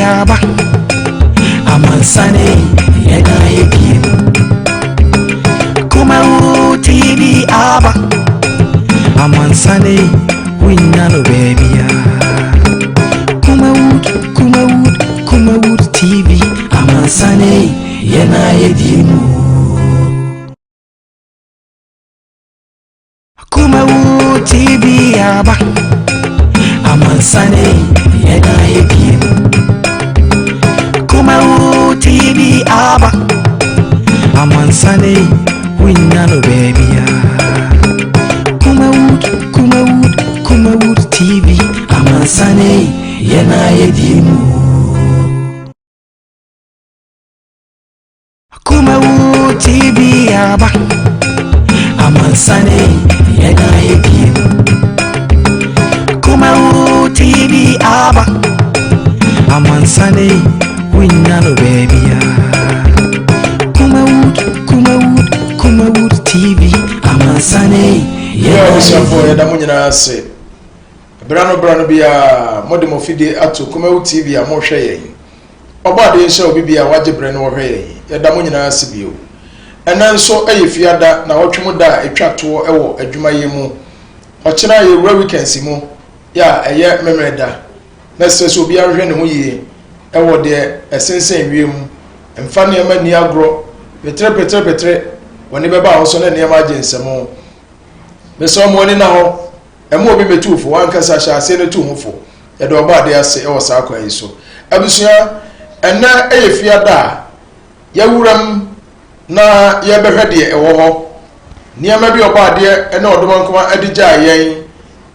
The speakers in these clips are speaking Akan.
aba amansane yɛna yɛdie mu. Kumawu TV aba amansane wonya no baabia. Kumawood, Kumawood, Kumawood TV amansane yɛna yɛdie mu. Kumawu TV aba amansane yɛna yɛdie mu. Kumawu TV aba amansane wonya no baabia. Kumawood, Kumawood, Kumawood TV amansane yɛna yɛdie mu. Kumawu TV aba amansane yɛna yɛdie mu. Kumawu TV aba amansane wonya no baabia. Kumawood, Kumawood, Kumawood TV amansane Yɛ yɛna abusuafoɔ, yɛdie yɛda mo nyinaa ase. Berɛ no berɛ no biara mode mo fidie ato Kumawu TV a mohwɛ yɛn. Ɔbɔ adeɛ nhyɛ obi bia a wagye berɛ no wɔhwɛ yɛn. Yɛda mo nyinaa ase bio. Ɛnɛ nso yɛ Fiada na ɔtwe mu da a ɛtwa toɔ wɔ adwumayɛ mu. Ɔkyena yɛwura weekends mu yɛ a ɛyɛ Memeneda. Mɛsrɛ sɛ obiara nhwɛ ne ho yie ɛwɔ deɛ ɛsensɛn wiem. Mfa nneɛma nni agorɔ. Petere petere petere w'ani bɛba ho so na nneɛma agye nsɛm. Mesrɛ mo ani na hɔ. Ɛma obi bɛtu wo fo, wankasa hyɛ aseɛ no tu ho fo. Yɛde ɔbɔ adeɛ ase ɛwɔ saa kwan yi so. Abusua, ɛnɛ ɛyɛ Fiada a yɛwuram na yɛbɛhwɛ deɛ ɛwɔ hɔ. Nneɛma bi ɔbɔ adeɛ ne ɔdomankoma de gyaa yɛn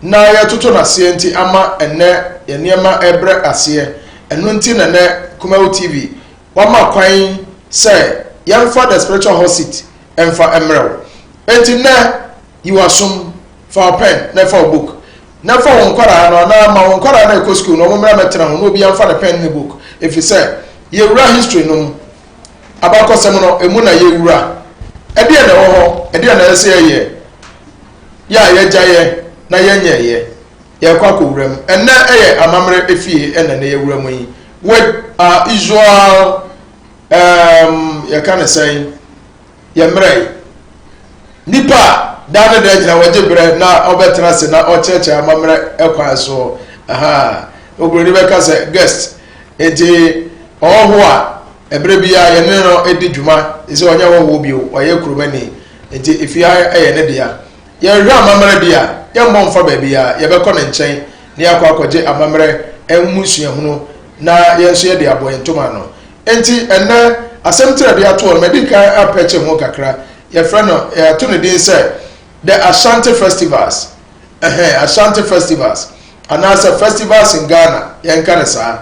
na yɛtoto n'aseɛ nti ama ɛnɛ yɛn nneɛma ɛbrɛ aseɛ. Ɛno nti na ɛnɛ Kumawu TV wama kwan sɛ yɛmfa The Spiritual Hot Seat ɛmfa mmerɛ wo. Enti nnɛ yi w'asom, fa wo pen na fa wo book na fa wo nkwadaa no anaa ma wo nkwadaa no ɛkɔ school na wɔn mmra mɛtena ho na obiara mfa ne pen ne book, ɛfiri sɛ yɛwura history no mu, abakɔsɛm no emu na yɛwura. Ɛdeɛ na ɛwɔ hɔ, ɛdeɛ na ɛsɛ yɛyɛ yɛ a yɛgya yɛ na yɛnyɛ yɛ yɛkɔ akɔwura mu. Ɛnɛ ɛyɛ amammerɛ efie ɛna ne yɛwura mu yi with our usual yɛka ne sɛn, yɛmmerɛ yi nipa a daa ne da gyina wɔgye berɛ na ɔbɛtena ase na ɔkyerɛkyerɛ amammerɛ ɛkwan so. Aha oburoni bɛka sɛ guest, nti ɔhɔho a ɛberɛ biara yɛne no di dwuma sɛ ɔnyɛ hɔhoɔ bio, ɔyɛ kuromani, nti efie ha ɛyɛ ne dea. Yɛhwɛ amammerɛ deɛ a yɛmmɔ mfa baabi a yɛbɛkɔ ne nkyɛn na yɛakɔ akɔgye amammerɛ mu suahunu na yɛn nso yɛde abɔ yɛn ntoma no. Nti ɛnɛ asɛm tiri a de ato hɔ no, madi kan apɛkye ho kakra. Yɛfrɛ no, yɛato ne din sɛ The Ashanti Festivals, ɛhɛn, Ashanti Festivals anaasɛ Festivals in Ghana, yɛnka ne saa,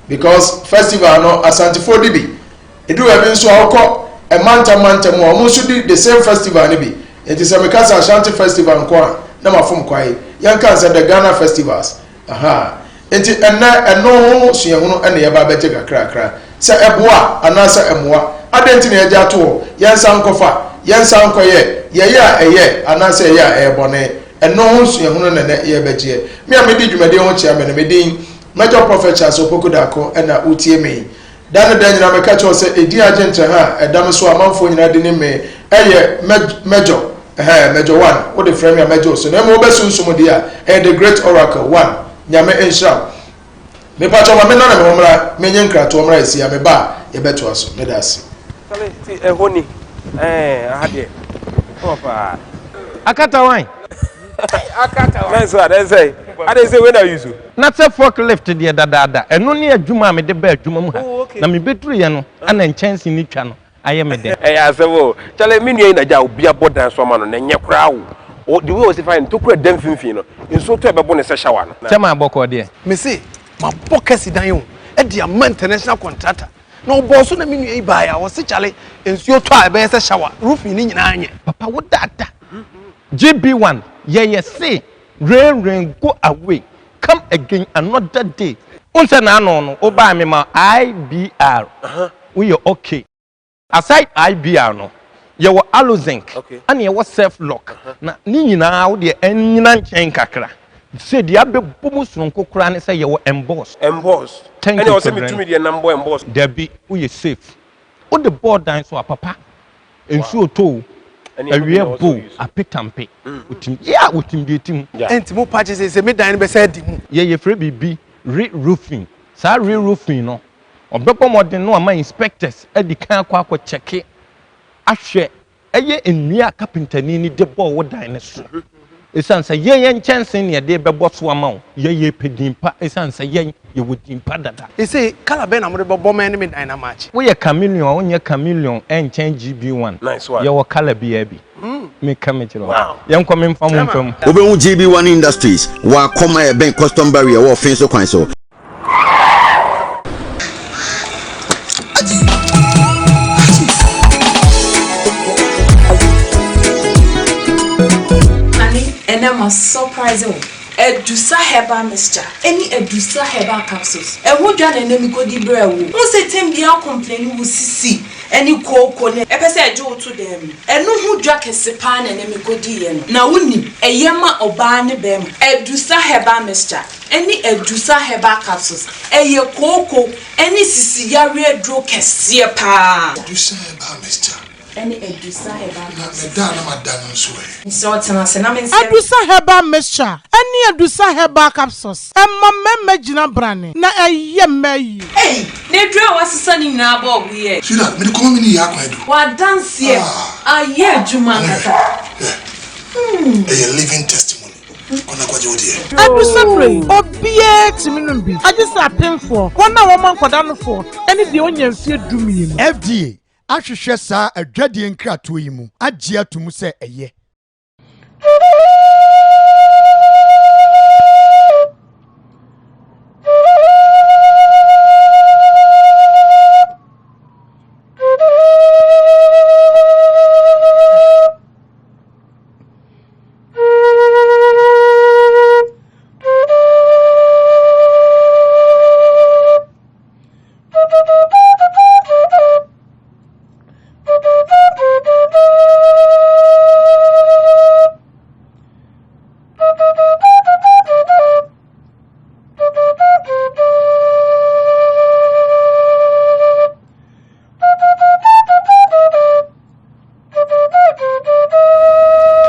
because festival no Asantefoɔ di bi. Edu baabi nso a wokɔ ɛmantam mantam a, wɔn nso di the same festival no bi. Nti sɛ meka sɛ Ashanti Festival nko a na ma fom kwae. Yɛnka sɛ the Ghana Festivals. Aha nti ɛnɛ ɛno ho suahunu ɛna yɛba abɛgye kakrakra sɛ ɛboa anaasɛ ɛmoa. Adeɛ nti na yɛgye ato hɔ, yɛnsa nkɔfa, yɛnsa nkɔyɛ, yɛyɛ a ɛyɛ anaasɛ ɛyɛ a ɛyɛ bɔne. Ɛno ho suahunu na ɛnɛ yɛbɛgyeɛ. Me a medi dwumadie ho kyea me no, me din Major Prophet Charles Opoku Daako ɛna wotie me. Da ne da nyinaa meka kyerɛw sɛ ɛdin agye ntrɛha a ɛda me so a amanfoɔ nyinaa di ne me ɛyɛ Major, ɛhɛn, Major One. Wode frɛ me a mɛgye wo so, na mmom wobɛsunsum deɛ a ɛyɛ The Great Oracle One. Nyame nhyira wo. Mepakyɛw ma menane me ho mmra, menye nkratoɔ mmra ɛsi a meba a yɛbɛtoa so. Meda ase. Sale ti ɛhɔ ni ɛɛ aha deɛ kɔɔ paa. Akata wan? Akata wan. Mɛnso a dɛn sɛ ade sɛ wei na use. Na sɛ fork lift deɛ dadaada, ɛno ne adwuma a mede baa adwuma mu ha. Oh, okay. Na mebɛduruiɛ no ana nkyɛnse no twa no ayɛ me dɛ. Ɛyɛ asɛm o. Kyale, me nua yi na gya obi abɔ dan so ama no na ɛnyɛ koraa o. O the way ɔsi fa yɛ no, tokura da mfimfini no, nsuo tɔ ɛbɛbo ne sɛ shower no. Kyɛ ma abɔkɔ deɛ. Me se mabɔ kɛse dan o ɛde ama international contractor na ɔbɔɔ so na me nua yi baeɛ a ɔse kyale nsuo tɔ a ɛbɛyɛ sɛ shower, roofing ne nyinaa nyɛ. Papa, wo dada GB1 yɛyɛ se rain rain go away, come again another day. N sɛ n'ano no wobaa me ma IBR woyɛ okay. Aside IBR no, yɛwɔ Alozinc ɛna yɛwɔ Self Lock, na ne nyinaa wo deɛ ɛnyina nkyɛn kakra. Sɛ deɛ abɛbɔ mu sononko koraa ne sɛ yɛwɔ emboss. Emboss. Thank Ɛnna you ɛwɔ sɛ Sovereign. metumi deɛ nam bɔ emboss. Dabi, woyɛ safe. Wode bɔɔ dan so a, papa, nsuo tɔ o, Ɛnna ɛno bi na awia ɛwɔ sɛ bɔ o, woyi so. apetampe, wotim, yeah, wotim deɛ ɛtim. Yeah. Ɛnti mo pa kyɛ sɛ sɛ me dan no bɛsɛ adi mu. Yɛ yɛfrɛ biribi re-roofing. Saa re-roofing no, ɔbɛbɔ mmɔden na wama inspectors adi kan akɔ akɔ kyɛke ahwɛ Ɛyɛ nnua a kapentani no de bɔɔ wo dan no so. Esiane sɛ yɛn yɛn nkyɛnsee na yɛde rebɛbɔ so ama wo. Yɛn yɛrepɛ din pa esiane sɛ yɛn yɛwɔ din pa dada. Ese colour bɛn na mode bɛbɔ mɛn ne me dan no amakye? Woyɛ chameleon a wonyɛ chameleon ɛnkyɛn GB1. Nice one. Yɛwɔ colour biara bi. Meka mekyerɛ wo. Wow. Yɛnkɔ memfa mo mfa mu. Wobɛhu GB1 Industries wɔ Akɔm a ɛbɛn Custom Barrier wɔ Ɔfenso kwan so. Honey, ɛnɛ ma surprise wo. Adusa herbal mixture ɛne Adusa herbal capsules. Ɛho dwa na ɛnɛ mekɔdi brɛɛ wo. Wohu sɛ tɛm biara complaini wo sisi ɛne kooko ne ɛpɛ sɛ ɛgye wo to dan mu. Ɛno ho dwa kɛse paa na ɛnɛ mekɔdiiɛ no. Na wonim, ɛyɛ ma ɔbaa ne bɛɛma. Adusa herbal mixture. Ɛne Adusa herbal capsules. Ɛyɛ kooko ɛne sisi yareɛ aduro kɛseɛ paa. Adusa herbal mixture. Ɛne Adusa herbal capsules. Na meda a na mada no nso ɛ? Mesrɛ wo tena ase na me nsɛm. Adusa herbal mixture ɛne Adusa herbal capsules ɛma mmarima gyina brane na ɛyɛ mmaa yie. Ei! Na aduro a wasesa ne nyinaa bɔɔbo yi ɛ? Sweetheart, mede kɔma me ne yɛ akwan adu. W'adanseɛ ayɛ adwuma ankasa. Hwɛ, ɛyɛ living testimony. Kɔ na kɔgye wo deɛ. Adu sɛ berɛ yi, obiara tumi nom bi, agye sɛ apemfoɔ, wɔn a wɔma nkwadaa nofoɔ, ne deɛ ɔnya mfeɛ dumienu. FDA ahwehwɛ saa adwadie nkratoɔ yi mu agye ato mu sɛ ɛyɛ.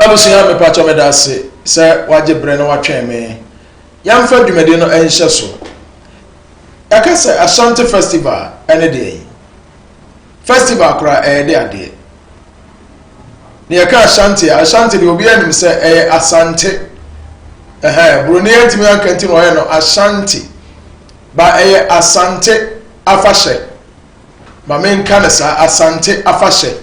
Abusua mepakyɛ meda ase sɛ wagye berɛ na watwɛn me. Yɛmfa dwumadi no nhyɛ so. Yɛka sɛ Ashanti Festival ɛne deɛn? Festival koraa ɛyɛ de adeɛ. Na yɛka Ashanti a, Ashanti deɛ obiara nim sɛ ɛyɛ Asante. Ɛhɛn, Buroni antumi anka nti na ɔyɛ no Ashanti. Ba ɛyɛ Asante afahyɛ. Ma menka no saa, Asante afahyɛ.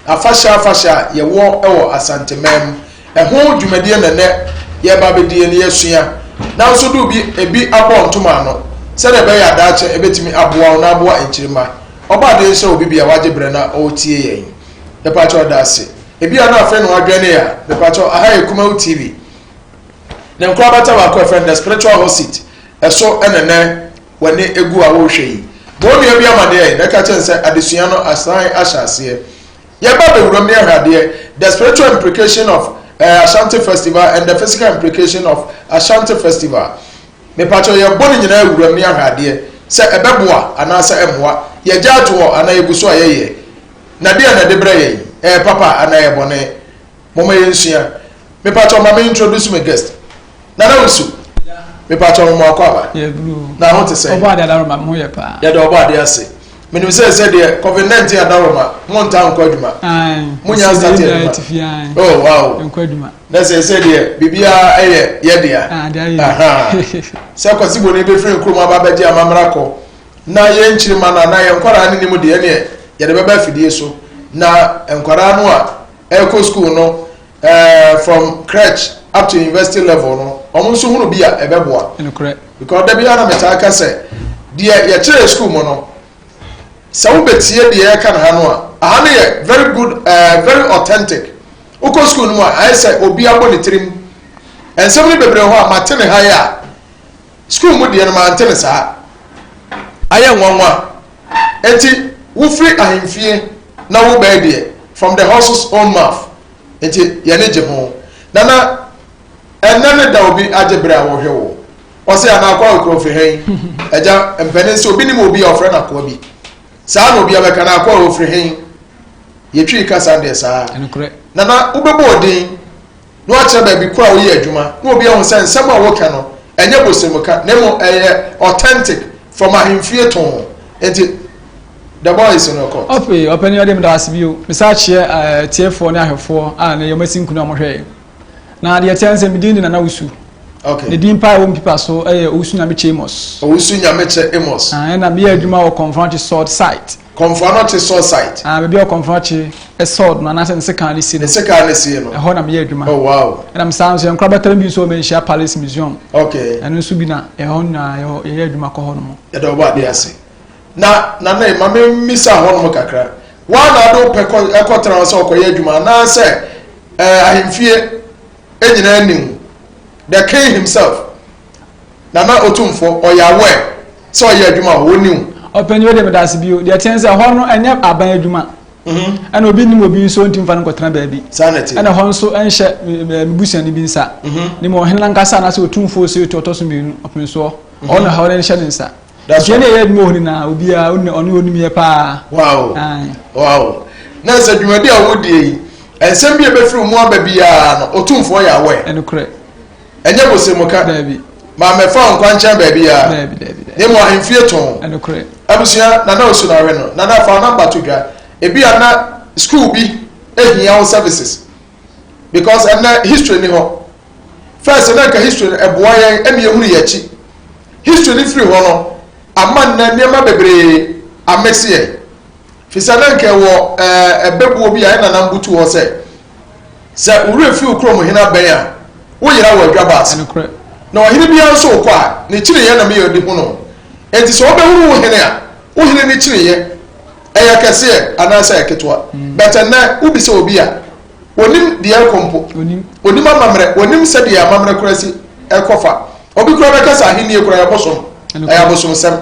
Afahyɛ afahyɛ a yɛwɔ wɔ Asanteman mu. Ɛho dwumadie na nnɛ yɛreba abɛdie no yɛasua. Nanso do bi ebi abɔ ntoma ano sɛdeɛ ɛbɛyɛ a daakye ɛbɛtumi aboa wo na aboa nkyirimma. Ɔbɔ adeɛ nhyɛ obi bi a wagye berɛ na ɔretie yɛn. Mepakyɛw da ase. Ebia na afei na wadwɛne a, mepakyɛw aha yɛ Kumawu TV. Ne nkorabata baako a yɛfrɛ no The Spiritual Hot Seat. Ɛso na nnɛ w'ani gu a worehwɛ yi. Bɔ wo nua bi amanneɛ na ka kyerɛ no sɛ adesua no asan ahyɛ aseɛ. Yɛba abɛwuram ne ahwɛ adeɛ, The Spiritual Implication of eh, Ashanti Festival and the Physical Implication of Ashanti Festival. Mepakyɛw yɛbɔ ne nyinaa wuram ne ahwɛ adeɛ sɛ ɛbɛboa anaasɛ ɛmmoa. Yɛgya ato hɔ anaa yɛgu so a yɛyɛ. Na deɛn na ɛde brɛ yɛn? Ɛyɛ papa anaa ɛyɛ bɔne? Momma yɛnsua. Mepakyɛw ma me introduce me guest. Nana Wusu, mepakyɛw mo akɔ aba. Na ho te sɛn? Ɔbɔ ade adaroma mo ho yɛ paa. Yɛda ɔbɔ ade ase. Menim sɛ sɛ deɛ COVID-19 adaroma mo ntaa nkɔ adwuma. Mo nya start adwuma. Oh wow. Nkɔ adwuma. Na sɛ sɛ deɛ biribiara ɛyɛ yɛ dea. Aha. Sɛ Kwasi Boni bɛfiri nkurom aba abɛgye amammerɛ akɔ na yɛn nkyirimma no anaa yɛn nkwadaa no nim deɛ ɛneɛ yɛde bɛba afidie so na nkwadaa no a ɛrekɔ school no eh, from crèche up to university level no wɔn nso hunu bi a ɛbɛboa. Nokorɛ. Because da biara na metaa ka sɛ deɛ yɛkyerɛ school mu no sɛ wobɛtie deɛ yɛka no ha no a aha no yɛ very good uh, very authentic wokɔ school no mu a ayɛ sɛ obi abɔ ne tirim nsɛm no bebree hɔ a mate ne ha yɛ a school mu deɛ no mante ne saa ayɛ nwanwa enti wofiri ahemfie na wobɛɛ deɛ from the horse's own mouth nti yɛne gye ho nana. Ɛnnɛ ne da obi agye bere a wɔhwɛ wo. Ɔse anaa akoa okura ofi hɛn? Agya, mpanin sɛ obi nim obi a ɔfrɛ no akoa bi. Saa na obi abɛka no akoa ofiri hen? Yɛtwii kasa no deɛ saa. Nana, wobɛbɔ odin na wakyerɛ baabi koro a woyɛ adwuma na obi ahu sɛ nsɛm a woka no ɛnyɛ bosremka na mmom ɛyɛ authentic from ahemfie too. Nti the boy is in your court. Afei, ɔpanin ɔde meda ase bio. Mesan kyeɛ atiefoɔ ne ahwɛfoɔ a ne yɛn asi nkunu a wɔhwɛ yɛn. Na deɛ ɛteɛ ne sɛ me din de Nana Wusu. Okay. Ne din paa ɛwɔ me pipa so yɛ Owusu Nyamekyɛ Amos. Owusu Nyamekyɛ Amos. Ah, ɛna meyɛ adwuma wɔ Kɔnfɔnakye Salt Site. Kɔnfɔnakye Salt Site. Ah, baabi a Kɔnfɔnakye salt no anaasɛ ne sekan ne si no. Ne sekan ne si no. Ɛhɔ na meyɛ adwuma. Oh wow. Ɛna me saa nso yɛn nkorabata no bi nso wɔ Manhyia Palace Museum. Okay. Ɛno nso bi na ɛhɔ na yɛyɛ adwuma kɔ hɔ nom. Yɛda ɔbɔ adeɛ ase. Na Nana ma me mmisa hɔ nom kakra. Woa na ade wo pɛ kɔ ɛkɔtena hɔ sɛ ɔkɔyɛ adwuma anaasɛ ɛɛ ahemfie nyinaa nim the king himself Nana Otumfoɔ ɔyɛ aware sɛ ɔyɛ adwuma hɔ ɔni wo. Ɔpanyin wei deɛ meda ase bio deɛ ɛteɛ ne sɛ ɛhɔ no ɛnyɛ aban adwuma mhm. ɛna obi nim obi nso ntumi fa no nkɔtena baabi ɛna ɛhɔ nso ɛnhyɛ me busuani bi nsa mhm. ne mu ɔhene nankasa anaasɛ otumfoɔ sɛ otu ɔtɔ so mmienu ɔpensoɔ mhm. ɔno ɛhɔ no nhyɛ ne nsa Nti ɛne ɛyɛ adwuma wɔ hɔ nyinaa obiara ɔne onim yɛ paa. Wow. Wow. Na sɛ dwumadi a wodie yi nsɛm bi a ɛbɛfiri mu aba biara no otumfoɔ yɛ aware. Ɛnokorɛ. Ɛnyɛ bosemuka. Daabi. Maame fa nkwankyɛn baabi a. Daabi daabi. Ne mu ahemfie tɔn. Ɛnokorɛ. Abusua nana osu na ahwɛ no nana fa namba to dwa ebi a na school bi ehia wo services because ɛnɛ history ni hɔ. First na nka history no ɛboa yɛn ɛma yɛhunu yɛn akyi. History no firi hɔ no ama nnɛ nneɛma bebree amese yɛn. Firi sɛ na nka ɛwɔ ɛɛ ɛbɛbuo bi a yɛn nana butu hɔ sɛ sɛ wo werɛ fi wo kurom hene abɛn a woyera wɔ adwaba ase. Na ɔhene biara nso wokɔ a ne kyiniyɛ na meyɛ de hu no. Enti sɛ wobɛhunu wo hene a wo hene ne kyiniyɛ ɛyɛ kɛseɛ anaasɛ ɛyɛ ketewa. But ɛnnɛ wobisa obi a Onim deɛ ɛrekɔ mpo. Onim amammerɛ. Onim sɛdeɛ amammerɛ koraa si ɛkɔ fa. Obi koraa bɛka sɛ ahennie koraa yɛ bosom. Ɛyɛ abosomsɛm.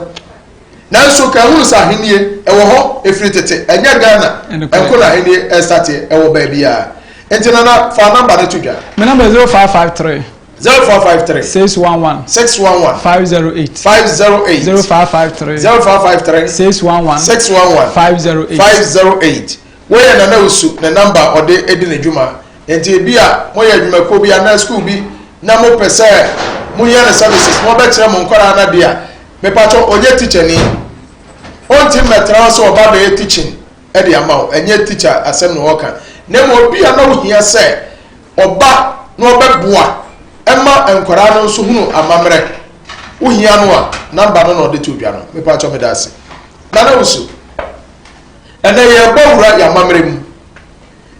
Nanso ka ehunu sɛ ahennie ɛwɔ hɔ efiri tete. Ɛnyɛ Ghana nko na ahennie ɛsateɛ. Ɛwɔ baabiara. Nti Nana fa number no to dwa. Me number yɛ 0553. 0553. 611. 611. 508. 508. 0553. 0553. 611. 611. 508. 508. Wei yɛ Nana Owusu ne number a ɔde di ne dwuma. Nti ebia moyɛ adwumakuo bi anaa school bi na mopɛ sɛ mohia ne services na ɔbɛkyerɛ mo nkwadaa no adeɛ a, mepakyɛw ɔnyɛ teacher ni. Ɔnti mmɛtena hɔ sɛ ɔba abɛyɛ teaching de ama wo. Ɛnyɛ teacher asɛm na ɔreka. Na mmom obi a na wohia sɛ ɔba na ɔbɛboa ma nkwadaa no nso hunu amammerɛ. Wohia no a, number no na ɔde to dwa no. Mepakyɛw meda ase. Nana Owusu. Ɛnnɛ yɛrebɔ wura yɛn amammerɛ mu.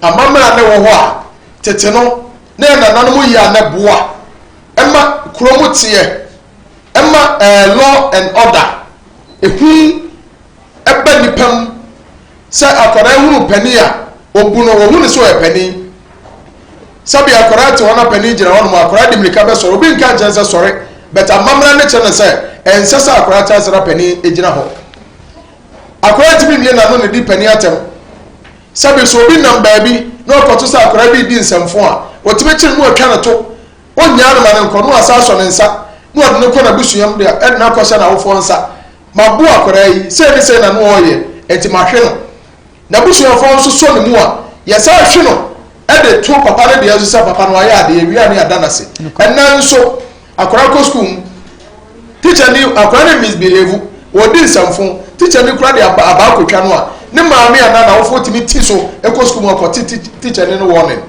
Amammerɛ a na ɛwɔ hɔ a tete no na yɛn nananom yɛ a na ɛboa ma kurom teɛ, ɛma ɛɛ law and order, ehu ɛba nnipa mu. Sɛ akwadaa hunu panin a, obu no, wɔhu no sɛ ɔyɛ panin. Sɛbi akwadaa te hɔ na panin gyina hɔnom, akwadaa de mmirika bɛsɔre, obi nka nkyɛn sɛ sɔre, but amammerɛ no kyerɛ no sɛ ɛnsɛ sɛ akwadaa te ase na panin gyina hɔ. Akwadaa ntumi mmue n'ano nnidi panin atɛm. Sɛbe sɛ obi nam baabi na ɔkɔto sɛ akwadaa bi redi nsɛmfo a, otumi kyere no na watwa no to. Onnyaa no ma no nkɔ na wasan asɔ ne nsa na ɔde no kɔ n'abusua mu de no akɔhyɛ n'awofoɔ nsa. Mabo akwadaa yi, sei ne sei na na ɔreyɛ, enti mahwe no. N'abusuafoɔ nso sɔ ne mu a, yɛsan hwe no de to papa no deɛ so sɛ papa no wayɛ adeɛ, yɛwie a na yɛada no ase. Ɛnnɛ nso, Akwadaa kɔ sukuu mu, tikya ni akwadaa no misbehave, ɔdi nsɛmfo, tikya ni koraa de aba abaa kotwa no a, ne maame anaa n'awofoɔ tumi ti so kɔ sukuu mu akɔte tikya ni no warning.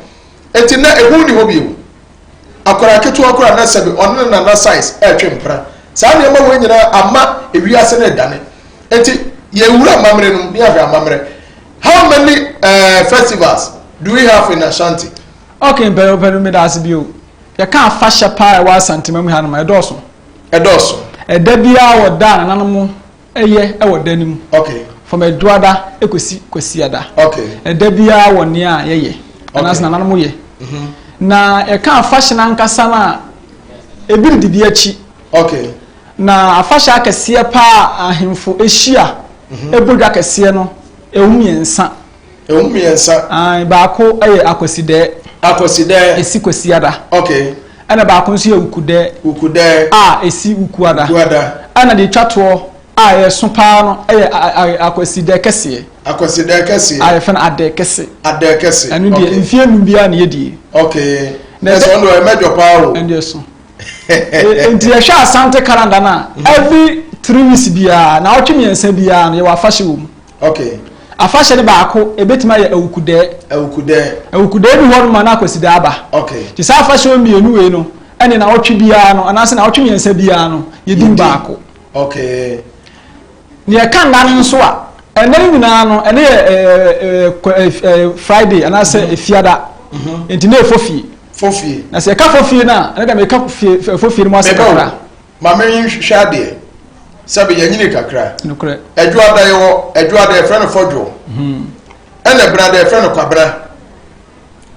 Enti nnɛ ehu nni hɔ bio. Akwadaa ketewa koraa na sɛbe ɔne ne nana size ɛretwe mpena. Saa nneɛma wei nyinaa ama ewiase no redane. Enti yɛwura amammerɛ no mu ne yɛahwɛ amammerɛ. How many uh, festivals do we have in Ashanti? Okay, mpɛrɛ mpɛrɛ meda ase bio. Yɛka afahyɛ paa a ɛwɔ Asantema mu hanom a, ɛdɔɔso. Ɛdɔɔso. Ɛda biara wɔ da a nananom yɛ wɔ da no mu. Okay. From Ɛduada kɔsi Kwasiada. Okay. Ɛda biara wɔ nea yɛyɛ. Okay. Anaasɛ nananom yɛ. Mm -hmm. Na yɛka afahyɛ no ankasa no a, ebi didi bi akyi. Okay. Na afahyɛ akɛseɛ paa a ahemfo hyia mm -hmm. bɔ dwa kɛseɛ no, ɛwɔ mmiɛnsa. Ɛmu mmiɛnsa. Ae, baako yɛ Akwasidɛɛ. Akwasidɛɛ. Ɛsi Kwasiada. Okay. Ɛna baako nso yɛ Wukudɛ. Wukudɛ. A ɛsi Wukuada. Wukuada. Ɛna deɛ ɛtwa toɔ a ɛso paa no yɛ Akwasidɛ kɛseɛ. Akwasidɛ kɛseɛ. A yɛfrɛ no Adɛ kɛse. Adɛ kɛse. Ɛno deɛ mfie num biara na yɛdie. Okay. Na ɛsɛ ɔno deɛ ɛmɛdwɔ paa o. Ɛno deɛ ɛso. Nti yɛhwɛ Asante calendar no a, every 3 weeks biara, naawɔtwe mmiɛnsa biara no yɛwɔ afahyɛ wɔ mu. Okay. Afahyɛ no baako ebetumi ayɛ awukudɛɛ. Awukudɛɛ. Awukudɛɛ bi hɔ nom a na akwasidɛɛ aba. Okay. Nti saa afahyɛ mmienu wei no ɛne naawɔtwe biara no anaasɛ naawɔtwe mmiɛnsa biara no yɛdi mu baako. Okay. Nea ɛka nna no nso a ɛnna no nyinaa no ɛne yɛ ɛɛ ɛɛ Friday anaasɛ mhm. efiada. Mhm. Nti na efo fie. Fo fie. Na sɛ ɛka fo fie no a ɛne dɛm ɛka fie fo fie no mu asɛ kakra. Ma me nhwehwɛ adeɛ. Sɛbe yɛnyini kakra. Nokorɛ. Adwoada yɛwɔ Adwoada yɛfrɛ no Fɔdwo. Ɛna Ɛbenada yɛfrɛ no Kwabena.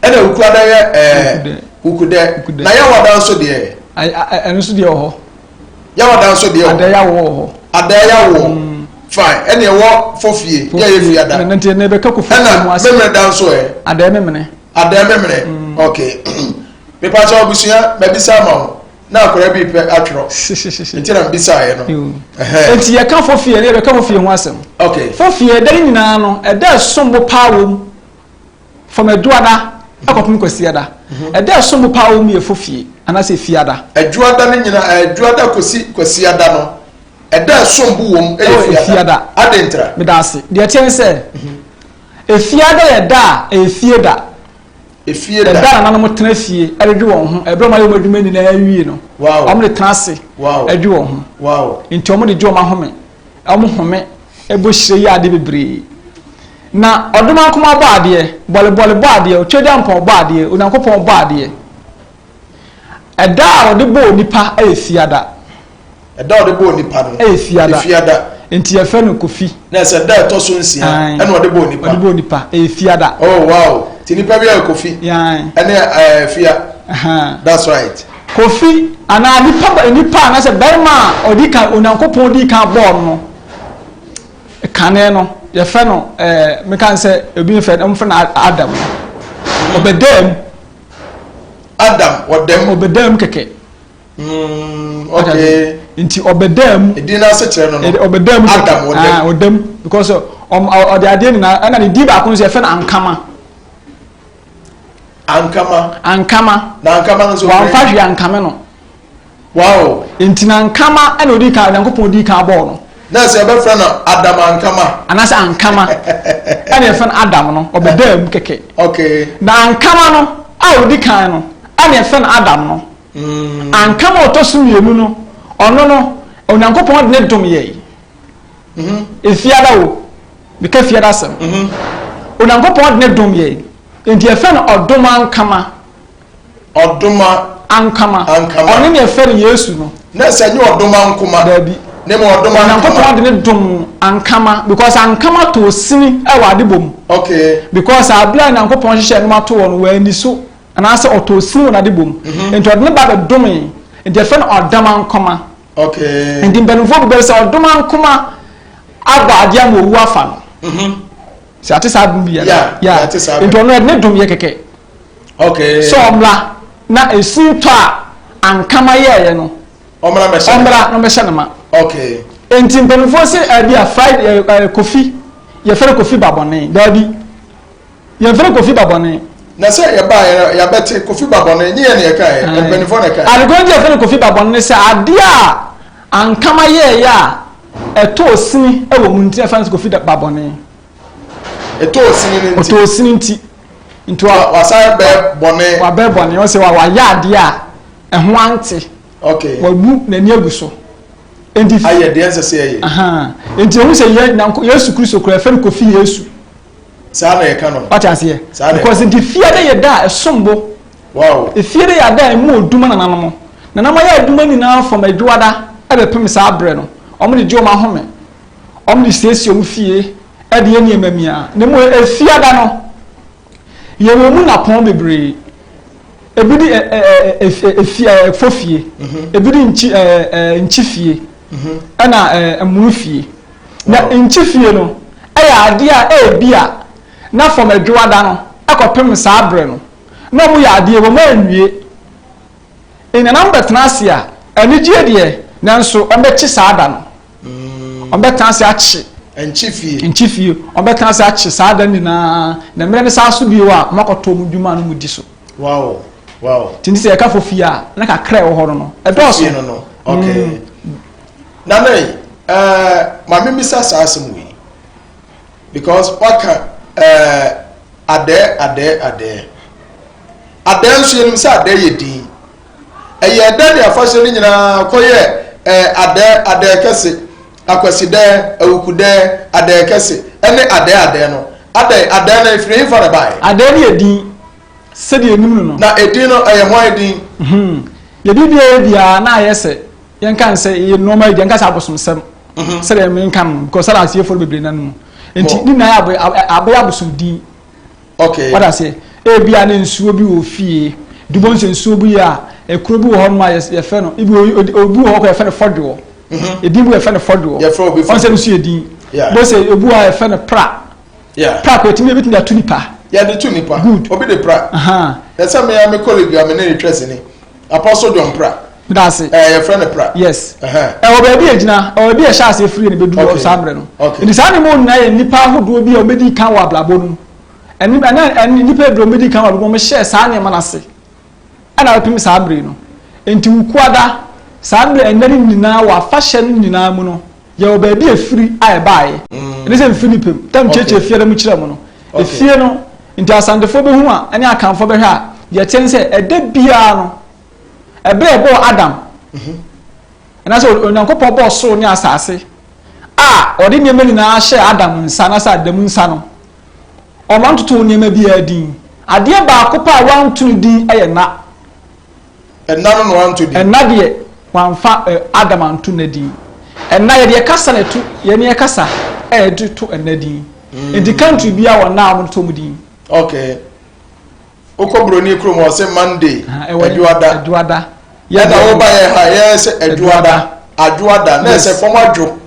Ɛna Wukuada yɛ ɛɛ Wukudɛ. Na Yawada nso deɛ. Ɛno nso deɛ wɔ hɔ. Yawada nso deɛ wɔ hɔ. Adɛ yawoɔ wɔ hɔ. Adɛ yawoɔ. Fine. Ɛna ɛwɔ Fofie yɛ yɛ Fiada. Ɛna nti ɛna ɛbɛka kɔ Fofie mu ase. Ɛna Memeneda nso ɛ. Adɛ Memene. Adɛ Memene. Okay. Mepakyɛw abusua mabisa ama wo. Na akwadaa bi repɛ atwerɛ nti na mebisaeɛ no. Nti yɛka fofie no yɛbɛka fofie ho asɛm. Okay. Fofie ɛda no nyinaa no ɛda ɛsom bo paa wɔ mu from Adwoada ɛkɔpem Kwasiada. Mhm. Ɛda ɛsom bo paa wɔ mu yɛ fofie anaasɛ Efiada. Adwoada no nyinaa Adwoada kɔsi Kwasiada no ɛda ɛsom bo wɔ mu ɛyɛ Efiada. Adɛn ntira? Meda ase. Deɛ ɛteɛ ne sɛ mhm. Efiada yɛ da a ɛyɛ fie da. Efie da. Ɛda a nananom tena fie redwe wɔn ho, ɛberɛ a wɔayɛ wɔn adwuma nyinaa awie no, wɔde tena ase dwe wɔn ho. Nti wɔde gye wɔn ahome, wɔn home bɔ hyire yɛ adeɛ bebree. Na Ɔdomankoma bɔ adeɛ, Bɔlebɔle bɔ adeɛ, Otwedeampɔn bɔ adeɛ, Onyankopɔn bɔ adeɛ. Ɛda a ɔde bɔɔ nipa yɛ Fiada. Ɛda a ɔde bɔɔ nipa no. Ɛyɛ Fiada. Fiada. Nti yɛfrɛ no Kofi. Na ɛsɛ da ɛtɔ so nsia ɛna ɔde bɔɔ nipa. Ɔde bɔɔ nipa ɛyɛ Fiada. Oh wow ti nipa bi yɛ Kofi. Ɛne ɛɛ Fia. That's right. Kofi anaa nipa nipa anaasɛ barima a ɔdi kan Onyankopɔn di kan bɔɔ no no kane no yɛfrɛ no ɛɛ meka sɛ ebi nfrɛ no mfrɛ no Adam no ɔbɛdaa mu. Adam ɔdam. Ɔbɛdaa mu kɛkɛ. Mm, okay. Nti ɔbɛdaa mu. Edin n'ase kyerɛ no no. Ɔbɛdaa mu Adam ɔdam. Ah, ɔdam because ɔm ɔde adeɛ nyinaa ɛna ne din baako nso yɛfrɛ no Ankama. Ankama. Ankama. Na Ankama no nso. Wɔnfa hwee ankame no. Wow. Nti na Ankama ɛna odi kan Onyankopɔn di kan bɔɔ no. Na sɛ yɛbɛfrɛ no Adam Ankama. Anaasɛ Ankama ɛna yɛfrɛ no Adam no ɔbɛdaa mu kɛkɛ. Okay. Na Ankama no a odi kan no ɛna yɛfrɛ no Adam no. Anka ma ɔtɔ so mmienu no, ɔno no, Onyankopɔn de ne dom yɛe. Mhm. Efiada o, meka fiada asɛm. Mhm. Onyankopɔn de ne dom yɛe. Enti yɛfrɛ no ɔdom ankama. Ɔdoma ankama. Ankama. Ɔno ne yɛfrɛ no Yesu no. Na sɛ nye ɔdom ankoma. Daabi. Ne mu ɔdom ankama. Onyankopɔn de ne dom ankama because ankama too sini wɔ adebɔ mu. Okay. Because abere a Onyankopɔn hyehyɛ nneɛma to wɔ no, wɔani so. Anaasɛ ɔtɔɔ sin wɔ n'adebɔ mu. Mhm. Nti ɔde ne ba bɛdomee. Nti yɛfrɛ no ɔdamankoma. Okay. Nti mpanimfoɔ bu bɛ sɛ ɔdomankoma abɔ adeɛ ama owu afa no. Mhm. Sɛ ate saa dom bi yɛ. Yeah, yeah. Ate saa Nti ɔno ɛde ne dom yɛ kɛkɛ. Okay. Sɛ ɔmmra na esin tɔ a ankama yɛɛyɛ no. Ɔmmra mɛhyɛ. Ɔmmra na ɔmmɛhyɛ ne ma. Okay. Nti mpanimfoɔ sɛ ɛbi a Friday ɛɛ Kofi yɛfrɛ no Kofi Babɔne daabi. Yɛmfrɛ Kofi Babɔne. Na sɛ yɛbaeɛ no, yɛabɛte Kofi Babɔne, nye yɛn na yɛkaeɛ, mpanimfoɔ na ɛkaeɛ. Ade korɔ nti a yɛfrɛ no Kofi Babɔne ne sɛ adeɛ a Ankama yɛeɛ a ɛtɔɔ sini wɔ mu nti na yɛfrɛ no sɛ Kofi Babɔne. Ɛtɔɔ sini no nti. Ɔtɔɔ sini nti. Nti wa. Wasan bɛyɛ bɔne. Wabɛyɛ bɔne, ɔsɛ wayɛ adeɛ a ɛho ante. Okay. Wabu n'ani agu so. Nti. Ayɛ deɛ ɛnsɛ sɛ yɛyɛ. Ahaa. Nti ehu sɛ yɛ Yesu Kristo koraa yɛfrɛ no Kofi Yesu. Saa na yɛka no. Wate aseɛ? Saa na Because nti fie de yɛ da a ɛsom bo. Wow. Efie de yɛ ada a emu odu ma nananom. Nananom ayɛ adwuma nyinaa from adwoada ɛbɛpem saa berɛ no. Wɔn de gye wɔn ahome. Wɔn de siesie wɔn fie ɛde yɛ nneɛma mia. Na mmom efiada no, yɛwɔ mu napɔn bebree. Ebi de ɛ ɛ ɛ efie ɛ fofie. Ebi de nkyi ɛ ɛ nkyi fie. Ɛna ɛ ɛmunu fie. Na nkyi fie no yɛ adeɛ a ebia na fam adwoada no kɔpem saa berɛ no, na wɔyɛ adeɛ wɔn anwie. Nananom bɛtena ase a, anigyeɛ deɛ, nanso wɔbɛkye saa da no. Wɔbɛtena ase akye. Nkye fie. Nkye fie. Wɔbɛtena ase akye saa da no nyinaa. Na mmerɛ no saa so bio a, wɔakɔtɔ wɔn dwuma a na wɔdi so. Wow. Wow. Nti ne sɛ yɛka fo fie a, na kakra a ɛwɔ hɔ no no, ɛdɔɔso. Fie no no. Okay. Mm. Nana yi, ɛɛ, maame misa saa asɛm wei. Because waka ɛɛ adɛɛ adɛɛ adɛɛ. Adɛɛ nso yɛnim sɛ adɛɛ yɛ din. Ɛyɛɛ dɛn ne afahyɛ no nyinaa kɔyɛɛ ɛɛ adɛɛ adɛɛ kɛse, akwasidɛɛ, awukudɛɛ, adɛɛ kɛse, ɛne adɛɛ adɛɛ no? Adɛn, adɛɛ no ɛfiri hefa na ɛbaeɛ? Adɛɛ no yɛ din sɛdeɛ yɛnim no no. Na edin no ɛyɛ hwan din? Hmm. Yɛ biribiara biara na ayɛ sɛ yɛnka no sɛ yɛ nneɛma yi deɛ yɛnka sɛ abosomsɛm mhm. sɛdeɛ menka no because sɛdeɛ asiefoɔ no bebree na no mu nti ne nyinaa abɛyɛ abosom din. Okay. Wada aseɛ. Ebia ne nsuo bi wɔ fie. Dubɔ nso nsuo bi a ekuro bi wɔ hɔ nom a yɛfrɛ no ebi obi wɔ hɔ kɔ yɛfrɛ no fɔdwoɔ. Mhm. Edin bi yɛfrɛ no fɔdwoɔ. Yɛfrɛ obi fɔdwoɔ. Ɔnsɛ no so yɛ din. Bó sɛ ebi wɔ hɔ a yɛfrɛ no pra. Pra kɔ etimi ebitumi de ato nipa. Yɛde to nipa. Good. Obi de pra. Ɛsɛ mi ya mi colleague a mi ne ne twɛ sini. Apostle John Pra. Medase. Ɛɛ yɛfrɛ no Pra. Yes. Ɛwɔ baabi a egyina, ɛwɔ baabi a ɛhyɛ aseɛ firi na ebedu hɔ saa mmerɛ no. Okay. Nti saa nneɛma nyinaa yɛ nnipa ahodoɔ bi a wɔbɛdi kan wɔ abrabɔ no mu. Ɛne ɛne ɛne nnipa bebree a wɔbɛdi kan wɔ abrabɔ mu wɔhyɛɛ saa nneɛma no ase. Ɛna abɛpem saa mmerɛ yi no. Nti Wukuada, saa mmerɛ ɛnna no nyinaa wɔ afahyɛ no nyinaa mu no, Yɛwɔ baabi a ɛfiri a ɛbaeɛ. Ɛne sɛ mfiri nipa mu. Tam kyerɛkyerɛ fie no mu kyerɛ mu no. Efie no, nti Asantefoɔ bɛhu a, ɛne Akanfoɔ bɛhwɛ a, deɛ ɛteɛ ne sɛ, ɛda biara no, ɛberɛ a ɛbɔɔ Adam, anaasɛ Onyankopɔn bɔɔ soro ne asase, a ɔde nneɛma nyinaa hyɛɛ Adam nsa, anaasɛ Adamu nsa no, ɔma ntotoo nneɛma biara din. Adeɛ baako pɛ a wanto no din yɛ nna. Ɛnna no na wanto din. Ɛnna deɛ, wamfa ɛ, Adam anto nna din. Ɛnna, yɛde yɛ kasa na ɛto, yɛne yɛ kasa ɛ yɛde to ɛnna din. Mm. Nti country biara wɔ nna a wɔde to wɔn din. Okay. Wokɔ Buroni kurom hɔ sɛ Monday, Adwoada. Adwoada. Ɛna woba yɛ ha yɛ sɛ Adwoada, Adwoada, na ɛsɛ fam adwo.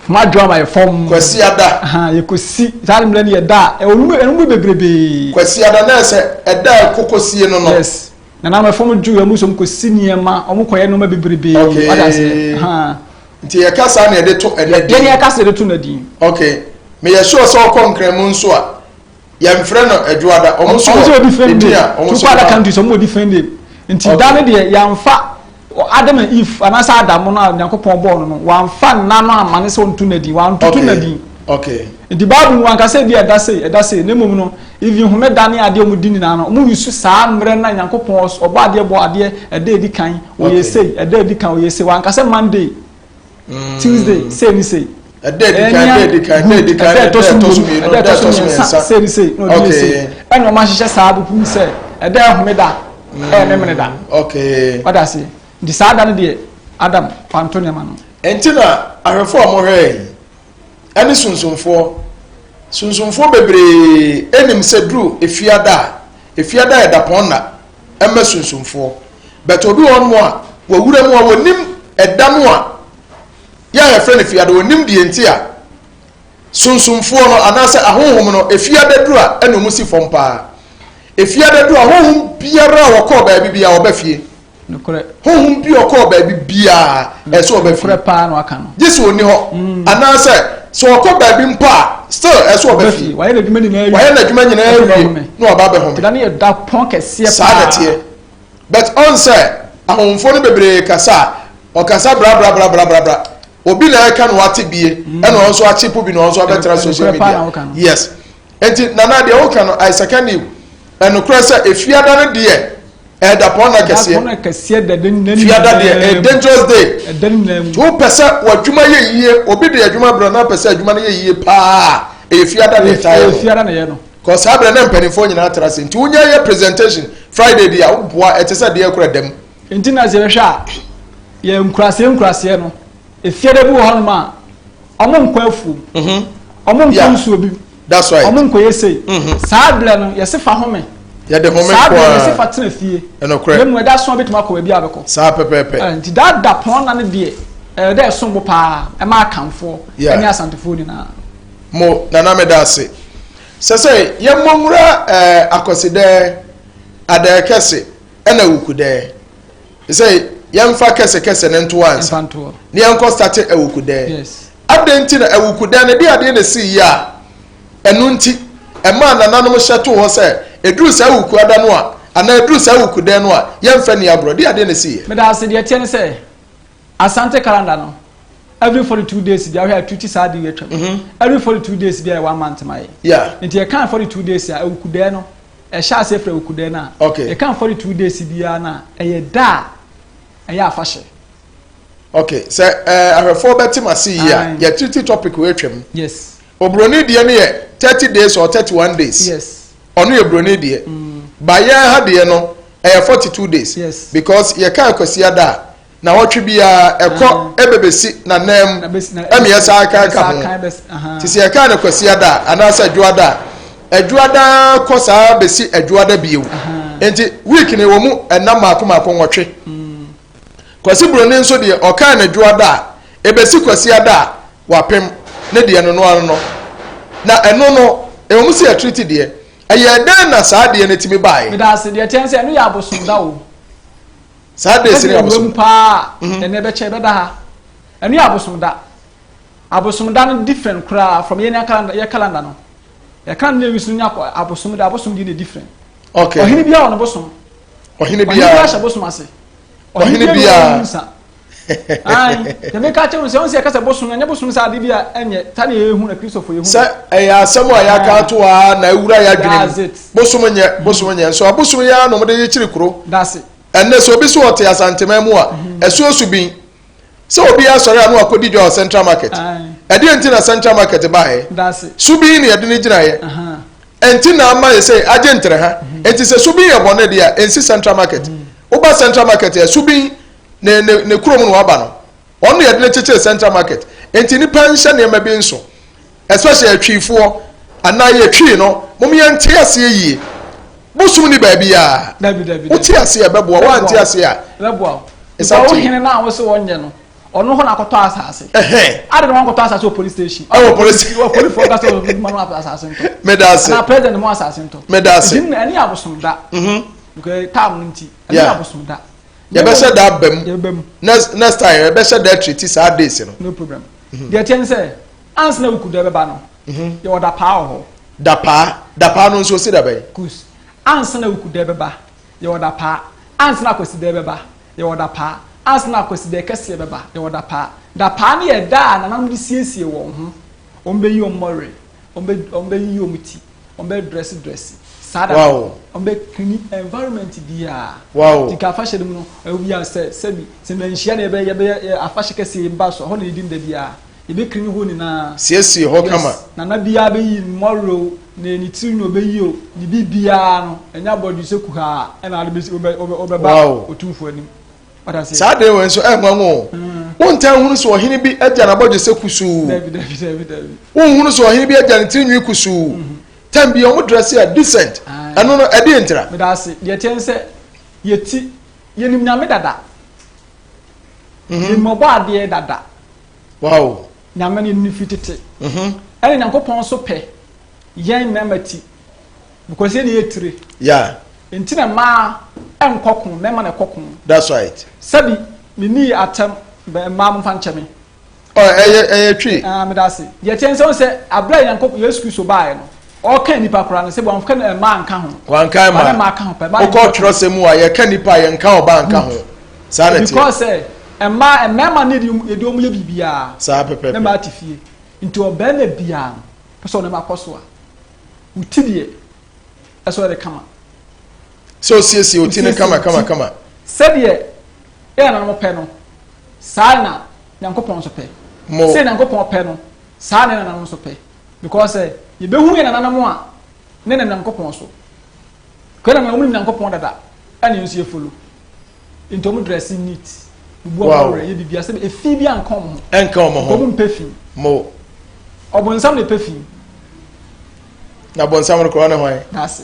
Fam adwo ama yɛ fam. Kwasiada. Yɛkɔsi, saa mmerɛ no yɛ da a, ɛwɔ mu bebrebee. Kwasiada na ɛsɛ ɛda a ɛkɔkɔsie no no. Yes. Nana ama fam dwo yɛn so kɔ si nneɛma, wɔn kɔ yɛ nneɛma bebrebe. Okay. Wada ase. Ha. Nti yɛ kasa na yɛde to ɛna din. Yɛn yɛ kasa yɛde to na din. Okay. Me yɛ sure sɛ ɔkɔ nkran mu nso a yɛnfrɛ no adwoada. Wɔn nso wɔ edin a wɔn nso wɔ. Other countries wɔn wɔ different name. Nti da no deɛ yɛnfa Adam and Eve anaasɛ Adam no a Nyankopɔn bɔɔ no no wamfa nna no amma ne sɛ ɔnto no din, wantoto no din. Okay. Nti Bible no wanka sɛ bi ɛda sei, ɛda sei, na mmom no even homeda ne adeɛ a wɔdi nyinaa no, wɔn use saa mmerɛ no a Nyankopɔn ɔbɔ adeɛ bɔɔ adeɛ ɛda edi kan, ɔyɛ sei, ɛda edi kan ɔyɛ sei, wanka sɛ Monday, Tuesday, sei ne sei. Ɛda edi kan, ɛda edi kan, ɛda edi kan, ɛda ɛtɔ so mmienu, ɛda ɛtɔ so mmiɛnsa, sei ne sei, na ɔde yɛ sei. Ɛna wɔn ahyehyɛ saa bepem sɛ ɛda yɛ homeda, ɛyɛ memene da. Okay. Wada ase. Nti saa da no deɛ Adam wanto nneɛma no. Nti na ahwɛfoɔ a wɔhwɛ yi ɛne sunsumfoɔ, sunsumfoɔ bebree ɛnim sɛ duru efiada a, efiada yɛ dapɔn nna ɛma sunsumfoɔ. But obi wɔ hɔ nom a wɔwura mu a wɔnim ɛda no a yɛ a yɛfrɛ no fiada, ɔnim deɛ nti a sunsumfoɔ no anaasɛ ahonhom no efiada duru a ɛna wɔn si fam paa. Efiada duru a honhom biara a wɔkɔɔ baabi biara ɔba fie. Honhom bi ɔkɔɔ baabi biara ɛsɛ ɔba fie. Gye sɛ ɔni hɔ mm. anaasɛ sɛ ɔkɔ baabi mpo a still ɛsɛ ɔba fie. Wayɛ n'adwuma nyinaa wie. Wayɛ n'adwuma nyinaa wie na waba abɛhome. Saa na ɛteɛ. But ɔn sɛ ahonhomfoɔ no bebree kasa a, ɔkasa brabrabrabrabrabra. Obi na ɛka na wate bie, mm. ɛna ɔno nso akye po bi na ɔno nso abɛtena social media. Yes. Nti nana deɛ woka no, I second you. Ɛnokorɛ sɛ efiada no deɛ ɛdapɔn na kɛseɛ. Fiada deɛ ɛyɛ dangerous day. Wopɛ sɛ w'adwuma yɛ yie, obi de adwuma brɛ na pɛ sɛ adwuma no yɛ yie paa, ɛyɛ fiada na ɛtaeɛ no. Cause saa berɛ na mpanimfoɔ nyinaa tra ase nti wonya yɛ presentation Friday deɛ a woboa ɛte sɛ deɛ ɛkora dam. Nti na sɛ yɛhwɛ a yɛ nkuraseɛ nkuraseɛ no efiada bi wɔ hɔnom a ɔmo nkɔ afuom mhm. ɔmo nkɔ nsuo bi That's right. ɔmo nkɔ yɛ sei mhm. saa berɛ no yɛse fa home yɛde home saa berɛ no yɛse fa tena fie ɛnokorɛ na mu ɛda so a bɛtumi akɔ baabi a bɛkɔ saa pɛpɛɛpɛ nti daa da pɔn na no deɛ ɛyɛ dɛ ɛsom bo paa ɛma akanfoɔ ɛne asantefoɔ nyinaa. Mo Nana meda ase. Sɛ sɛ yɛmmɔ nwura ɛɛ Akwasidɛɛ, Adɛɛkɛse ɛna Awukudɛɛ. Sɛ yɛmfa kɛsɛkɛsɛ no nto ansa na yɛnkɔ starte awukudɛɛ. Yes. Adɛn nti na awukudɛɛ no de adeɛ na ɛsii yie a ɛno nti ɛmaa nananom hyɛ too hɔ sɛ ɛduru saa awukuada no a anaa ɛduru saa awukudɛɛ no a yɛmfa nni agorɔ? De adeɛ na ɛsii yɛ. Meda ase, deɛ ɛteɛ ne sɛ Asante calendar no every 42 days bia wohwɛ a tuti saa ade wei atwam. Every 42 days bia yɛ one month ma yɛ. Yeah. Nti yɛkan 42 days a awukudɛɛ no ɛhyɛ aseɛ firi awukudɛɛ no a Okay. yɛkan 42 days biara no a ɛyɛ da a ɛyɛ afahyɛ. Okay, sɛ ɛɛ ahwɛfoɔ bɛte m'ase yie a, yɛtiriti topic wei atwam. Yes. Oburoni deɛ no yɛ 30 days or 31 days. Yes. Ɔno yɛ buroni deɛ. Ba yɛn ha deɛ no ɛyɛ 42 days. Yes. Because yɛka Kwasiada a, Nawɔtwe biara ɛkɔ ɛbɛbɛsi n'ananmu ɛma yɛsan kan ka ho. Nti sɛ yɛka no Kwasiada a anaasɛ Adwoada a, Adwoada kɔ saa bɛsi Adwoada bio. Nti week no ɛwɔ mu ɛnna mmaako mmaako nwɔtwe. Kwasi Buroni nso deɛ ɔkaa no Adwoada a, ɛbɛsi Kwasiada a wapem ne deɛ no no ano no. Na ɛno no, ɛwɔ mu sɛ yɛtriti deɛ, ɛyɛɛ dɛn na saa adeɛ no tumi baeɛ? Meda ase, deɛ ɛteɛ ne sɛ ɛno yɛ abosomda o. Saa days no yɛ abosom. Ɛwura mu paa mhm. ɛnɛ ɛbɛkyɛ ɛbɛda ha. Ɛno yɛ abosom da. Abosom da no different koraa from yɛn calendar yɛ calendar no. Yɛ calendar no yɛ no nya abosom da abosom di na different. Okay. Ɔhene biara wɔ ne bosom. Ɔhene biara. Ɔhene biara hyɛ bosom ase. Ɔhene biara. Ayi, yɛmɛ ka kyerɛ sɛ ɔn sɛ yɛkasa bosom ɛnyɛ bosom sɛ ade bi a ɛnyɛ ta na yɛhu na kristofo yɛhu. Sɛ ɛyɛ asɛm a yɛaka ato a na awura yɛ adwene mu. Bosom nyɛ bosom nyɛ nso abosom yɛ ara na wɔde kyekyere kuro. That's it. Ɛnnɛ sɛ obi so ɔte Asanteman mu a, ɛso bin sɛ obi asɔre a na wakɔdi dwa wɔ Central Market. Ɛdeɛn nti na Central Market baeɛ? Subin na yɛde no gyinaeɛ. Ɛnti na ama yɛ sɛ agye ntrɛha. Ɛnti sɛ subin yɛ bɔne deɛ a, ɛnsi Central Market. Woba Central Market a, subin ne ne ne kurom na waba no. Ɔno na yɛde no kyekyere Central Market. Ɛnti nnipa nhyɛ nneɛma bi nso. Especially atwiifoɔ anaa yɛtwii no mom yɛnte aseɛ yie bosom ni baabiaa wote aseɛ ɛbɛboa woante aseɛ a ɛbɛboa wo wo hene no a wo se wɔnyɛ no ɔno hɔ na akɔtɔ asase ade na wankɔtɔ asase wɔ police station ɛwɔ police wɔ police foɔ kasa wɔ ma no asase ntɔ meda ase na president mo asase ntɔ meda ase ɛne ɛne abosom da mhm. because time no nti ɛne abosom da yɛbɛhyɛ da aba mu next next time yɛbɛhyɛ da treat saa days no no problem mhm. deɛ ɛteɛ ne sɛ Ansa na Wukuda bɛba no, yɛwɔ dapaa wɔ hɔ. Dapaa? Dapaa no nso, ɔsi da bɛn? Kus. Ansa na Wukuda bɛba, yɛwɔ dapaa. Ansa na Kwasida bɛba, yɛwɔ dapaa. Ansa na Kwasida kɛseɛ bɛba, yɛwɔ dapaa. Dapaa no yɛ da a nananom de siesie wɔn ho. Wɔbɛyi wɔn mmɔwerɛ, wɔbɛ, wɔbɛyiyi wɔn ti, wɔbɛdrɛse drɛse. Saa da no, wɔbɛ clean environment biara. Wow. Nti nka afahyɛ no mu no, ɛwɔ bi a sɛ, sɛbi, sɛ manhyia na yɛbɛ, yɛbɛyɛ afahyɛ kɛseɛ yi ba so a, ɛhɔ na yɛdi no da biara. Yɛbɛkiri ne hɔ nyinaa. Siesie hɔ kama. Yes, nana biara bɛyi ne mmɔwerɛ o, ne ne tiri nwi ɔbɛyi o, ne biribiara no, ɛnyɛ abɔdwesɛ kuhaa ɛna ade bɛsi wobɛ wobɛ wobɛba Wow. Otumfoɔ anim. Wate aseɛ? Saa adeɛ wei nso ɛnwanwa o. Wontaa nhunu sɛ ɔhene bi agya n'abɔdwesɛ kusuu. Dabi dabi dabi dabi. Wonhunu sɛ ɔhene bi agya ne tiri nwi kusuu. Time bi wɔn dress a decent. Ɛno no ɛdeɛ ntira? Meda ase. Deɛ ɛteɛ ne sɛ, yɛti, yɛnim Nyame dada. Yɛnim Ɔbɔadeɛ dada. Wow. Nyame no yɛnim no firi tete. Ɛna Nyankopɔn nso pɛ yɛn mmarima ti because yɛn na yɛ tire. Yeah. Nti na mmaa nkɔ ko, mmarima na ɛkɔ ko. That's right. Sɛbi menii atɛm bɛ mmaa momfa nkyɛ me. Ɔ ɛyɛ ɛyɛ twi. Ah meda ase. Deɛ ɛteɛ ne sɛ wohu sɛ aberɛ a Nyankopɔn Yesu Kristo baeɛ no ɔreka nnipa koraa no sɛbi wamfa mmaa anka ho. Wanka Ba ne mmaa. mmaa ka ho pɛ. Mmaa ne Wokɔ nnipa ka ho. twerɛsɛm mu a yɛka nnipa a yɛnka ɔbaa nka ho. Good. Saa na ɛteɛ. Because sɛ mmaa mmarima no yɛde yɛde wɔn yɛ biribiara. Saa pɛpɛpɛ. Na mmaa te fie. Nti ɔbarima biara no pɛ sɛ ɔne ma kɔ so a, wo ti deɛ ɛsɛ ɔyɛ kama. Sɛ osiesie wo ti no kama kama kama. Sɛdeɛ yɛn nananom pɛ no, saa na Nyankopɔn nso pɛ. Mo. Sɛ Nyankopɔn pɛ no, saa na yɛn nananom nso pɛ. Because sɛ yɛbɛhu yɛn nananom a, ne nam Nyankopɔn so. Kɔ na wɔn nim Nyankopɔn dada ɛna yɛn nso yɛ follow. Nti wɔn dress neat. Bubu wɔn werɛ yɛ biribi asɛ efi bi anka wɔn ho. Ɛnka wɔn ho. Wɔn mpɛ fi. Mo. Ɔbɔnsam na ɛpɛ fi. Na bɔnsam no korɔ ne hwan? Daase.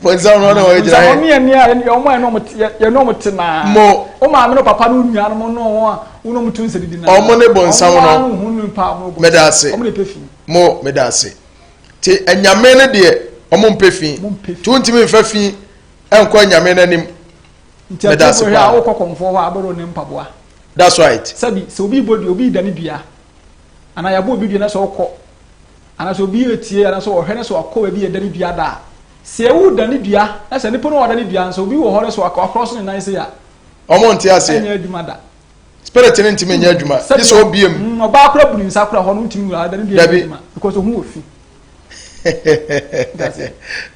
Bɔnsam no ne hwan gyina yɛ? Bɔnsam yɛ nea wɔn a yɛne wɔn te naa. Mo. Wo maame no papa no nua no no wɔn a wɔn wɔn tu nsa didi naa. Wɔn ne bɔnsam no. Wɔn a wɔn nipa wɔn bɔnsam. Meda ase. Wɔn na ɛpɛ fi. Mo meda ase. Te anyame no deɛ wɔn mpɛ fi. Te wontumi nfa fi nkɔ anyame no anim. Nti atiefoɔ hwɛ a wokɔ kɔmfoɔ hɔ a abɛrɛ ne mpaboa. That's right. Sɛbi sɛ obi bɔ dua obi da ne dua anaa yɛabɔ obi dua na sɛ ɔkɔ anaa sɛ obi etie anaa sɛ ɔhwɛ na sɛ wakɔ baabi yɛda ne dua da a sɛ ewu da ne dua na sɛ nipa no ɔda ne dua nso obi wɔ hɔ na sɛ wakorɔ so ne nan se a. Wɔn nte aseɛ. Ɛnyɛ adwuma da. Spirit no ntumi nyɛ adwuma gye sɛ obie mu. Ɔbaa kora bu ne nsa kora hɔ no ntumi nwura da ne dua nyɛ adwuma because ohun wɔ fi.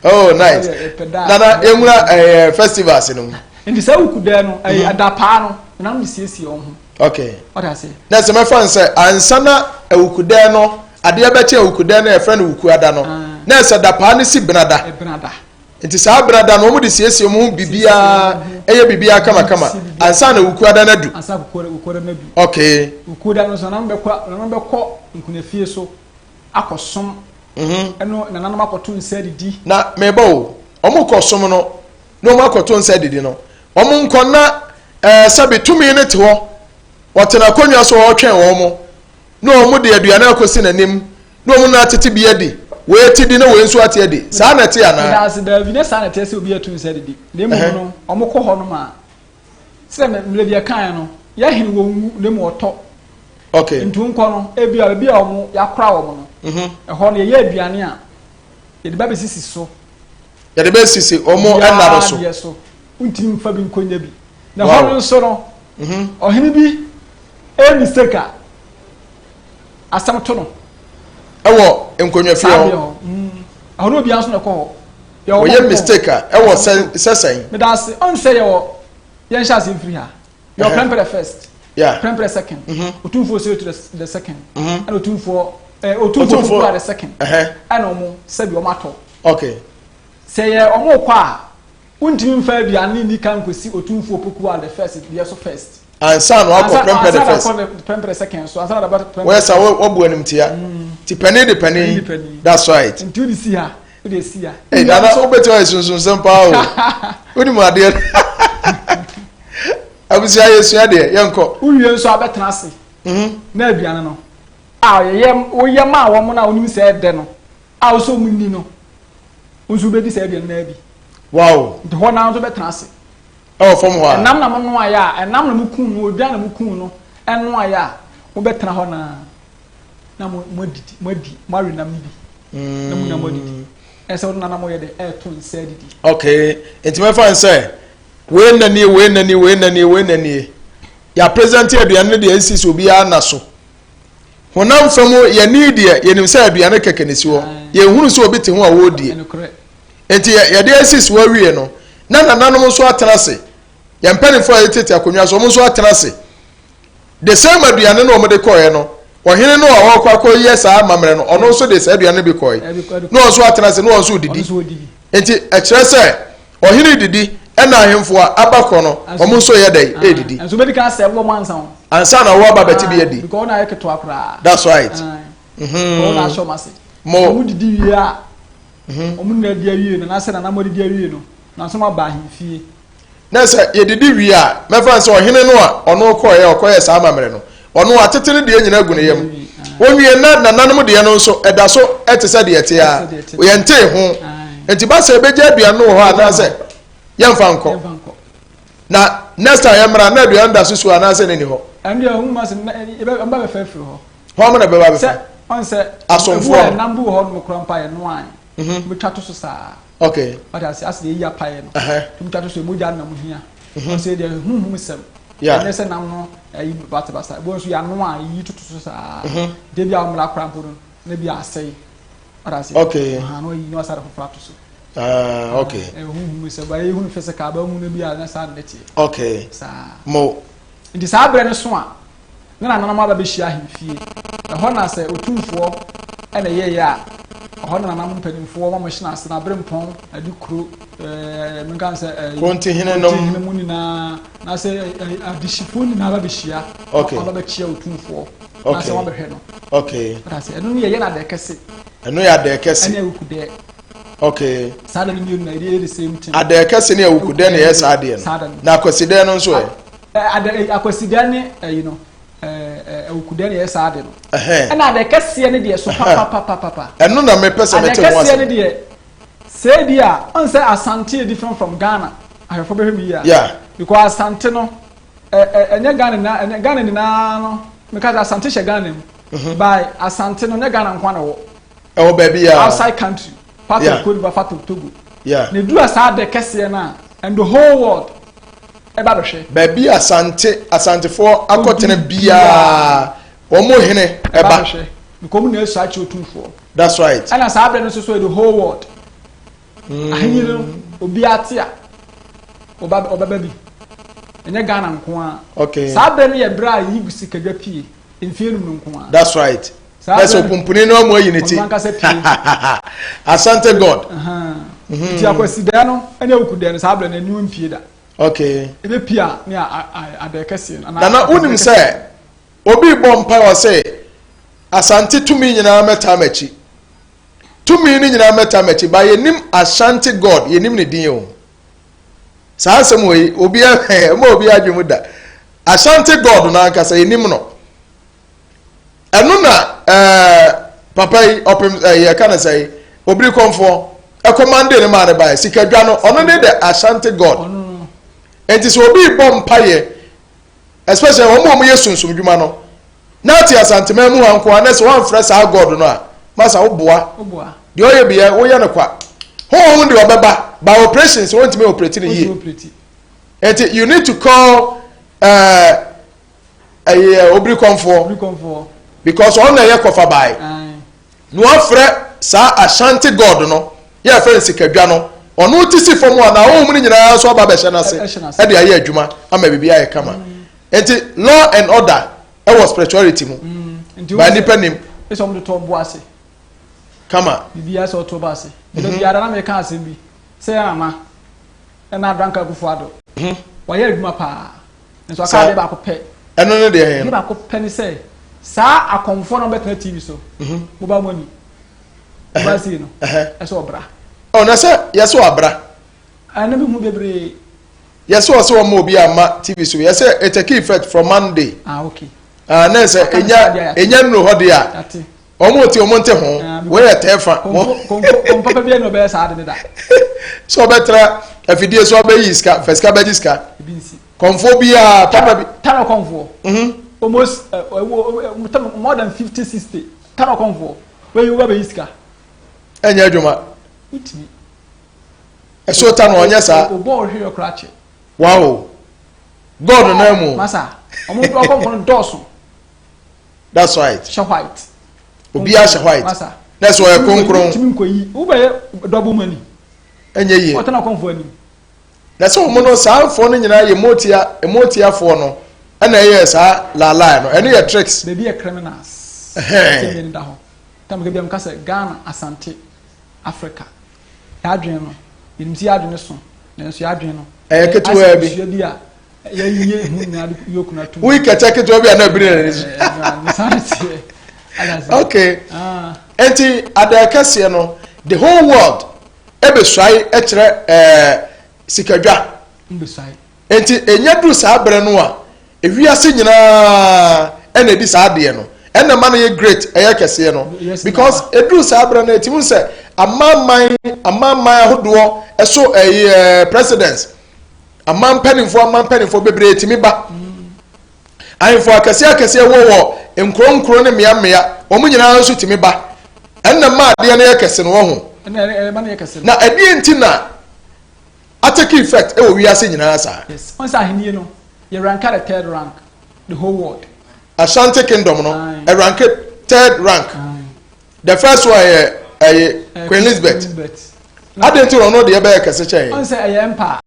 Oh nice. Nana yɛnwura ɛyɛ eh, festivals no mu. Nti sɛ wuku dɛ no ɛyɛ mhm. adapaa no nam de siesie wɔn ho. Okay. Ɔda ase. Na sɛ mɛfa n sɛ ansa na awukudɛ no adeɛ bɛkyɛ awukudɛ no yɛfrɛ no wukuada no ah. na ɛsɛ dapaa no si benada. Benada. Nti saa benada no wɔn de siesie wɔn ho biribiara ɛyɛ biribiara kamakama ansa na wukuada no adu. Ansa wukuada no adu. Okay. Wukuada no nso nanam bɛkɔ nanam bɛkɔ nkunafie so akɔsom. Mhm. Ɛno nananom akɔto nsa adidi. Na meba o wɔn kɔ som no na wɔn akɔto nsa adidi no wɔn nkɔ na ɛɛ sɛbi tumi no te hɔ wɔtena akonnwa so wɔretwɛn wɔn na wɔn de aduane akɔsi n'anim. Na wɔn na atete bi adi, wei ati di na wei nso ate adi. Saa na ɛte anaa? Meda ase, daabi, nyɛ saa na ɛteɛ sɛ obi atu nsa adidi. Na mmom no, wɔkɔ hɔ nom a, sɛdeɛ mmerɛ bi ɛkaeɛ no, yɛn hene wɔnwu na mmom ɔtɔ. Okay. Nti wonkɔ no, ebia baabi a wɔn yɛakora wɔn no, mhm. ɛhɔ no yɛyɛ aduane a, yɛde ba bɛsisi so. Yɛde bɛsisi wɔn ɛna no so. Deɛ so. Wontumi mfa bi nkɔnya bi. Na ɛhɔ no nso no, mhm. ɔhene bi ɛyɛ mistake a, asɛm to no. Ɛwɔ nkonnwa fie hɔ. Mm. Ɛhɔ no obiara nso na ɛkɔ hɔ. Wɔyɛ mistake a ɛwɔ sɛ sɛ sɛn. Meda ase ɔn sɛ yɛwɔ yɛn hyɛ ase mfiri ha. Yɛwɔ prɛmprɛ first. Yeah. Prɛmprɛ second. Mm-hmm. Otumfoɔ Osei to the second. Mm-hmm. Ɛna otumfoɔ ɛɛ otumfoɔ Poku the second. Ɛna wɔn sɛbi wɔn atɔ. Okay. Sɛ yɛ wɔn kɔ a wontumi nfa aduane ni kan nkosi otumfoɔ Poku the first deɛ so first. Ansa na wakɔ prɛmprɛ the first. Ansa na wakɔ prɛmprɛ second so ansa na waba prɛmprɛ. Wɔyɛ sa wɔbu animtia. Mm. Ti panin de panin. That's right. Nti wode si ha wode si ha. Ee nana wobɛtumi ayɛ sunsunsɛm paa o. Wode mu adeɛ. Abusua yɛ sua deɛ yɛnkɔ. Wowie nso abɛtena ase. Mhm. Na aduane no a yɛyɛ woyɛ maa wɔn na wonim sɛ ɛdɛ no a wosɛ wɔn ni no nso wobɛdi saa aduane no abi. Wow. Nti hɔ naa nso bɛtena ase. Ɛwɔ fam hɔ a. Ɛnam na monoaeɛ a, ɛnam na mokum no, odwan na mokum no noaeɛ a, mobɛtena hɔ naa na moadidi, moadi, moawe nam no bi, na mo nyinaa moadidi. Ɛsɛ sɛ wo nana moyɛ dɛ ɛreto nsa adidi. Okay, nti mɛfa no sɛ wei nna nie, wei nna nie, wei nna nie, wei nna nie. Yɛapresente aduane no deɛ ɛnsi sɛ obiara nna so. Honam fam yɛni deɛ yɛnim sɛ aduane kɛkɛ na ɛsi hɔ. Yɛnhunu sɛ obi te ho a ɔredie. Enti yɛde asi so awie no, na nananom nso atena ase. Yɛn mpanimfoɔ a yɛtete akonnwa so, wɔn nso atena ase. The same aduane no wɔde kɔɛ no, ɔhene no a ɔrekɔ akɔyɛ saa amammerɛ no, ɔno nso de saa aduane no bi kɔɛ. Na ɔno nso atena ase, na ɔno nso redidi. Enti ɛkyerɛ sɛ ɔhene didi, ɛna ahemfo a aba kɔ no, wɔn nso yɛ dɛ ɛredidi. Nso bɛdi kan sɛ wɔn ansa ho. Ansa na wɔaba bɛte bi adi. Because ɔna ayɛ ketewa koraa. That's right. Wɔn na ahyɛ wɔn ase. Mo. Wɔn didi wie a. Mhm. Wɔn nyinaa di awie no, anaasɛ nana mo adidi awie no, nanso mo aba ahemfie. Na sɛ yɛdidi wie a, mɛfa sɛ ɔhene no a ɔno kɔɛ ɔkɔyɛ saa amammerɛ no, ɔno atete no deɛ nyinaa gu ne yam. Wɔnwie na nananom deɛ no nso ɛda so ɛte sɛ deɛ ɛte a, yɛntee ho. Nti ba sɛ ɛbɛgya aduane no wɔ hɔ anaasɛ yɛmfa nkɔ. Na next time yɛmmra na aduane da so su anaasɛ ne ni hɔ. Ɛno deɛ ɔmo ma sɛ ɛbɛ bɛfɛ firi hɔ. Hwan mo na ɛbɛba abɛfa? Sɛ ɔn sɛ Asomfoɔ ebu a ɛnam bi wɔ hɔ nom koraa mpo a yɛnoae. Mhm. Wɔtwa to so saa. Okay. Wate ase ase deɛ eyi apaeɛ no. Ɛhɛ. Wɔtwa to so mogya no na mo hia. Mhm. Ɔn sɛ deɛ huhum sɛm. Yeah. Ɛnyɛ sɛ nam no ɛyi basabasa. Ebi nso yɛanoa eyi toto so saa. Mhm. Deɛ bi a wɔmmra koraa mpo no na bi asɛe. Wate ase. Okay. Ahan na ɔyi na ɔsa de foforɔ ato so. Ah, okay. Ɛyɛ huhum sɛm. Ba eyi hunu physical ba hu no bi a na saa na ɛteɛ. Okay. Saa. Mo. Nti saa berɛ no so a na nananom aba bɛhyia ahemfie. Ɛhɔ na sɛ otumfoɔ na ɛyɛeɛ a, ɛhɔ na nananom mpanimfoɔ ma wɔhyena ase, na aberempɔn, adikuro, ɛɛ menka sɛ ɛɛ Kontihene nom. Kontihene mu nyinaa, na sɛ ɛɛ adehyefoɔ nyinaa ba bɛhyia, Okay. wɔn ba bɛkyia otumfoɔ, na Okay. sɛ wɔn abɛhwɛ no. Okay. Ɔda ase, ɛno no yɛ yɛn adɛ kɛse. Ɛno yɛ adɛ kɛse. Ɛne awukudɛ. Okay. Saa da no mmienu na yɛde yɛ the same thing. Adɛ kɛse ne awukudɛ na ɛyɛ saa adeɛ no. Saa da no. Na akwasidɛ no nso ɛ? Adɛ akwasidɛ ne ɛyi no awukudɛ na ɛyɛ saa ade no. Ɛna adɛ kɛseɛ no deɛ so papapapapa. Ɛno na mepɛ sɛ mete ho asɛm. Adɛ kɛseɛ no deɛ sɛ ebi a ɔn sɛ Asante yɛ different from Ghana ahwɛfoɔ bɛhwɛ me yie a. Yeah. Because Asante no, ɛnyɛ Ghana nyinaa, ɛnyɛ Ghana nyinaa no, meka sɛ Asante hyɛ Ghana mu. By Asante no, nyɛ Ghana nko na ɛwɔ. Ɛwɔ baabi a. Outside country, part of Cote d'Ivoire, part of Togo. Na eduru saa adɛ kɛseɛ no a, and the whole world ɛba bɛhwɛ. Baabi Asante, Asantefoɔ akɔtena biara, wɔn hene ɛba. Ɛba bɛhwɛ. Because wɔn na esua akyerɛ otumfoɔ. That's right. Ɛna saa abirɛ no nso so the whole world. Ahenni no obiara te a ɔba ɔbɛba bi. Ɛnyɛ Ghana nko ara. Okay. Saa abirɛ no yɛ berɛ a yiyi sikadwa pie mfie num no nko ara. That's right. Saa That's berɛ no opumpuni no amu ayi ne ti. ɔno ankasa pie. Asante God. Nti akwasidaɛ no ɛne awukudaɛ no saa abirɛ no aniwa mpie da. Okay. Ebe pie a ne adɛɛ kɛseɛ no. Nana wonim sɛ obi bɔ mpae ɔsɛ Asante tumi nyinaa mɛtaa m'akyi. Tumi no nyinaa mɛtaa m'akyi ba yɛnim Ashanti God yɛnim ne din o. Saa asɛm wɔ yi obi ɛma obi adwe mu da. Ashanti God no ankasa yɛnim no. Ɛno na ɛɛ papa yi ɔpem ɛɛ yɛka ne sɛ yi obiri kɔnfoɔ ɛkɔmande ne maa ne baeɛ sikadwa no ɔno ne the Ashanti God. Nti sɛ obi bɔ mpaeɛ especially wɔn a wɔyɛ sunsum dwuma no na ate Asanteman mu ha nko ara na sɛ wɔamfrɛ saa God no a masa woboa deɛ ɔyɛ bia woyɛ no kwa. Honhom deɛ ɔbɛba by operation sɛ wɔntumi operate no yie. Nti you need to call ɛɛ ɛyɛ obiri kɔnfoɔ because ɔno na ɛyɛ kɔfa bae na wafrɛ saa Ashanti God no yɛ fɛ no sikadwa no ɔno ti si fam a na ahonhom no nyinaa nso aba abɛhyɛ n'ase ɛde ayɛ adwuma ama biribi ayɛ kama. Nti law and order ɛwɔ spirituality mu ba nipa nim. Ɛsɛ wɔn de to ɔbo ase. Kama. Biribi asɛ ɔto ɔbo ase. Ɛdɛ biara na meka asɛm bi sɛ yɛn ama ɛna Adanka Akufo-Addo. Wayɛ adwuma paa. Nso aka adeɛ baako pɛ. Ɛno ne deɛ hɛn. Adeɛ baako pɛ ne sɛ saa akɔmfoɔ na wɔbɛtena TV so. Mobile money. Mobile sei no. Ɛsɛ ɔbra. Ɔ na sɛ yɛsɛ ɔabra. Ɛna mi hu bebree. Yɛsɛ ɔsɛ wɔn obi ama TV so yɛsɛ it take effect from Monday. Ah okay. Ah na sɛ enya enya nuru hɔ deɛ a. Wɔn ti wɔn nte ho. Wei yɛ tɛɛfa. Kɔnfo papa bi ɛna ɔbɛyɛ saa de ne da. Sɛ ɔbɛtra afidie so ɔbɛyi sika fɛ sika bɛgye sika. Ebi nsi. Kɔnfoɔ biara papa bi. Tara kɔnfoɔ. Almost more than 50 60 tara kɔnfoɔ. Wei wo ba bɛyi sika. Ɛnyɛ adwuma. Wotumi. Ɛso ta no ɔnyɛ saa. Obɔ ɔhwɛ yɛ koraa kyɛ. Wow. God na mu. Masa, ɔmo ɔkɔnfoɔ no dɔɔso. That's right. Hyɛ white. Obiara hyɛ white. Masa. Na ɛsɛ ɔyɛ kronkron. Wotumi nkɔyi. Wobɛyɛ double money. Ɛnyɛ yie. Ɔtena kɔnfoɔ anim. Na sɛ wɔn no saa afoɔ no nyinaa yɛ motia motiafoɔ no ɛna ɛyɛ saa laalaa no ɛno yɛ tricks. Baabi yɛ criminals. Ɛhɛn. Ɛni da hɔ. Tam kɛ bi a mo ka sɛ Ghana Asante Africa yɛadwene no yɛnim sɛ yɛadwene so nanso yɛadwene no. Ɛyɛ ketewaa bi. Asɛ abusua bi a yɛyɛ ho nyinaa de yoke no atum. Woyi kɛtɛ ketewa bi a na ebiri n'ani so. Okay. Nti adan kɛseɛ no the whole world ebesuae kyerɛ ɛɛ sikadwa. Nti enya duru saa berɛ no a ewiase nyinaa ɛna edi saa adeɛ no ɛna ɛma no yɛ great ɛyɛ kɛseɛ no because eduru saa berɛ no etimi sɛ amanaman amanaman ahodoɔ ɛso ɛyɛ ɛɛ presidents aman mpanimfoɔ aman mpanimfoɔ bebree tumi ba ahemfo akɛseɛ akɛseɛ wɔ wɔ nkuro nkuro ne mmea mmea wɔn nyinaa nso tumi ba ɛnna mma adeɛ no yɛ kɛse no wɔ ho na ɛdeɛ nti na atake effect ɛwɔ wiase nyinaa saa. Yes, wɔn sɛ ahenni no yɛ rank the third rank the whole world. Ashanti kingdom no ɛrank third rank. The first one yɛ ɛyɛ Queen Elizabeth. Adi nti wɔn no deɛ bɛyɛ kɛse kyɛn. Wɔn sɛ ɛyɛ empire.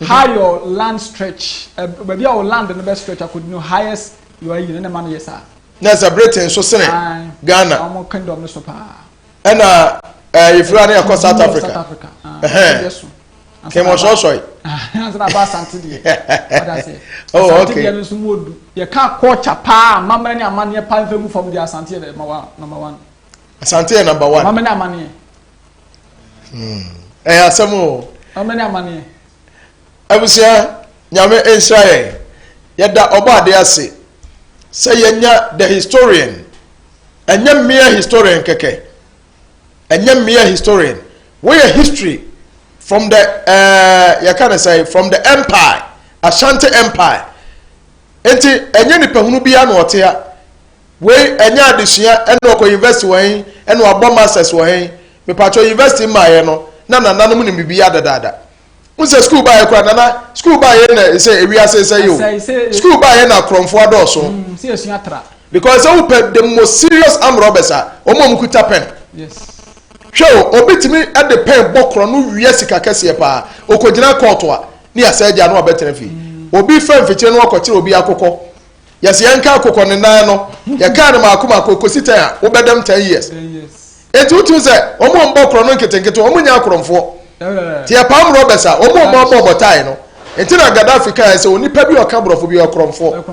How your land stretch baabi a wo land no bɛ stretch akɔdu no highest your ayi no na ɛma no yɛ saa. Na sɛ Britain so sene Ghana. Wɔn kingdom no so paa. Ɛna ɛɛ efiri ha no yɛ kɔ South Africa. South Africa. Ɛhɛn. Kemɔsɔsɔe. Ansa na aba Asante deɛ. Ɔda aseɛ. Oh, Asante deɛ no nso mu odu. Yɛka culture paa amammerɛ ne amanneɛ paa mfa gu fam deɛ Asante yɛ number one. Asante yɛ number one. Amammerɛ ne amanneɛ. Ɛyɛ asɛm o. Amammerɛ ne amanneɛ. Abusua, Nyame nhyira yɛn. Yɛda Ɔbɔadeɛ ase sɛ yɛanya the historian. Ɛnyɛ mere historian kɛkɛ. Ɛnyɛ mere historian. Woyɛ history from the uh, yɛka ne sɛ from the empire. Ashanti Empire. Enti ɛnyɛ nipahunu biara na ɔte ha. Wei ɛnyɛ adesua ɛna ɔkɔ university wɔ hen ɛna wabɔ masters wɔ hen. Mepakyɛw university mmaeɛ no na nananom nim biribiara dadaada. Wohu sɛ school baeɛ koraa nana school baeɛ na sɛ ewiase sɛ yi o. School baeɛ na akorɔmfoɔ adɔɔso. Mm, sɛ yɛsua tra. Because sɛ wopɛ the most serious armed robbers a wɔn a wɔkuta pen. Yes. Hwɛ o, obi tumi de pen bɔ korɔ no wia sika kɛseɛ paa. Okogyina kɔɔto a ne yɛasɛ agya no abɛtena fie. Obi fa mfikyire no akɔkyere obi akokɔ. Yɛsɛ yɛnka akokɔ ne nan no, yɛkaa no maako maako ɛkɔsi tɛn a, wobɛdam 10 years. Enti wotumi sɛ wɔn a wɔbɔ korɔ no nketenkete wɔn nyɛ akorɔmfoɔ. Nti yɛpam robbers a, wɔn a wɔabɔ bɔ tae no. Nti na Gaddafi kaeɛ sɛ onipa bi a ɔka borɔfo bi ɔyɛ korɔmfoɔ.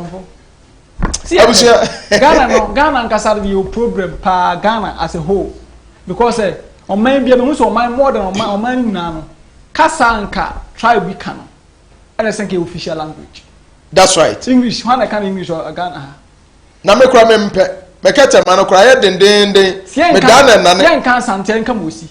Abusua. Ghana no, Ghana ankasa de yɛ problem paa Ghana as a whole because eh, ɔman bi a mehu sɛ ɔman more than ɔman ɔman no nyinaa no kasa nka tribe bi ka no ɛna sɛ nka yɛ official language. That's right. English hwan na ɛka no English wɔ Ghana ha. Na me kora me mpɛ. Me kɛtɛma no kora ayɛ dendeenden. Me daa na ɛnane. Yɛn nka Asante yɛn nka Mosi.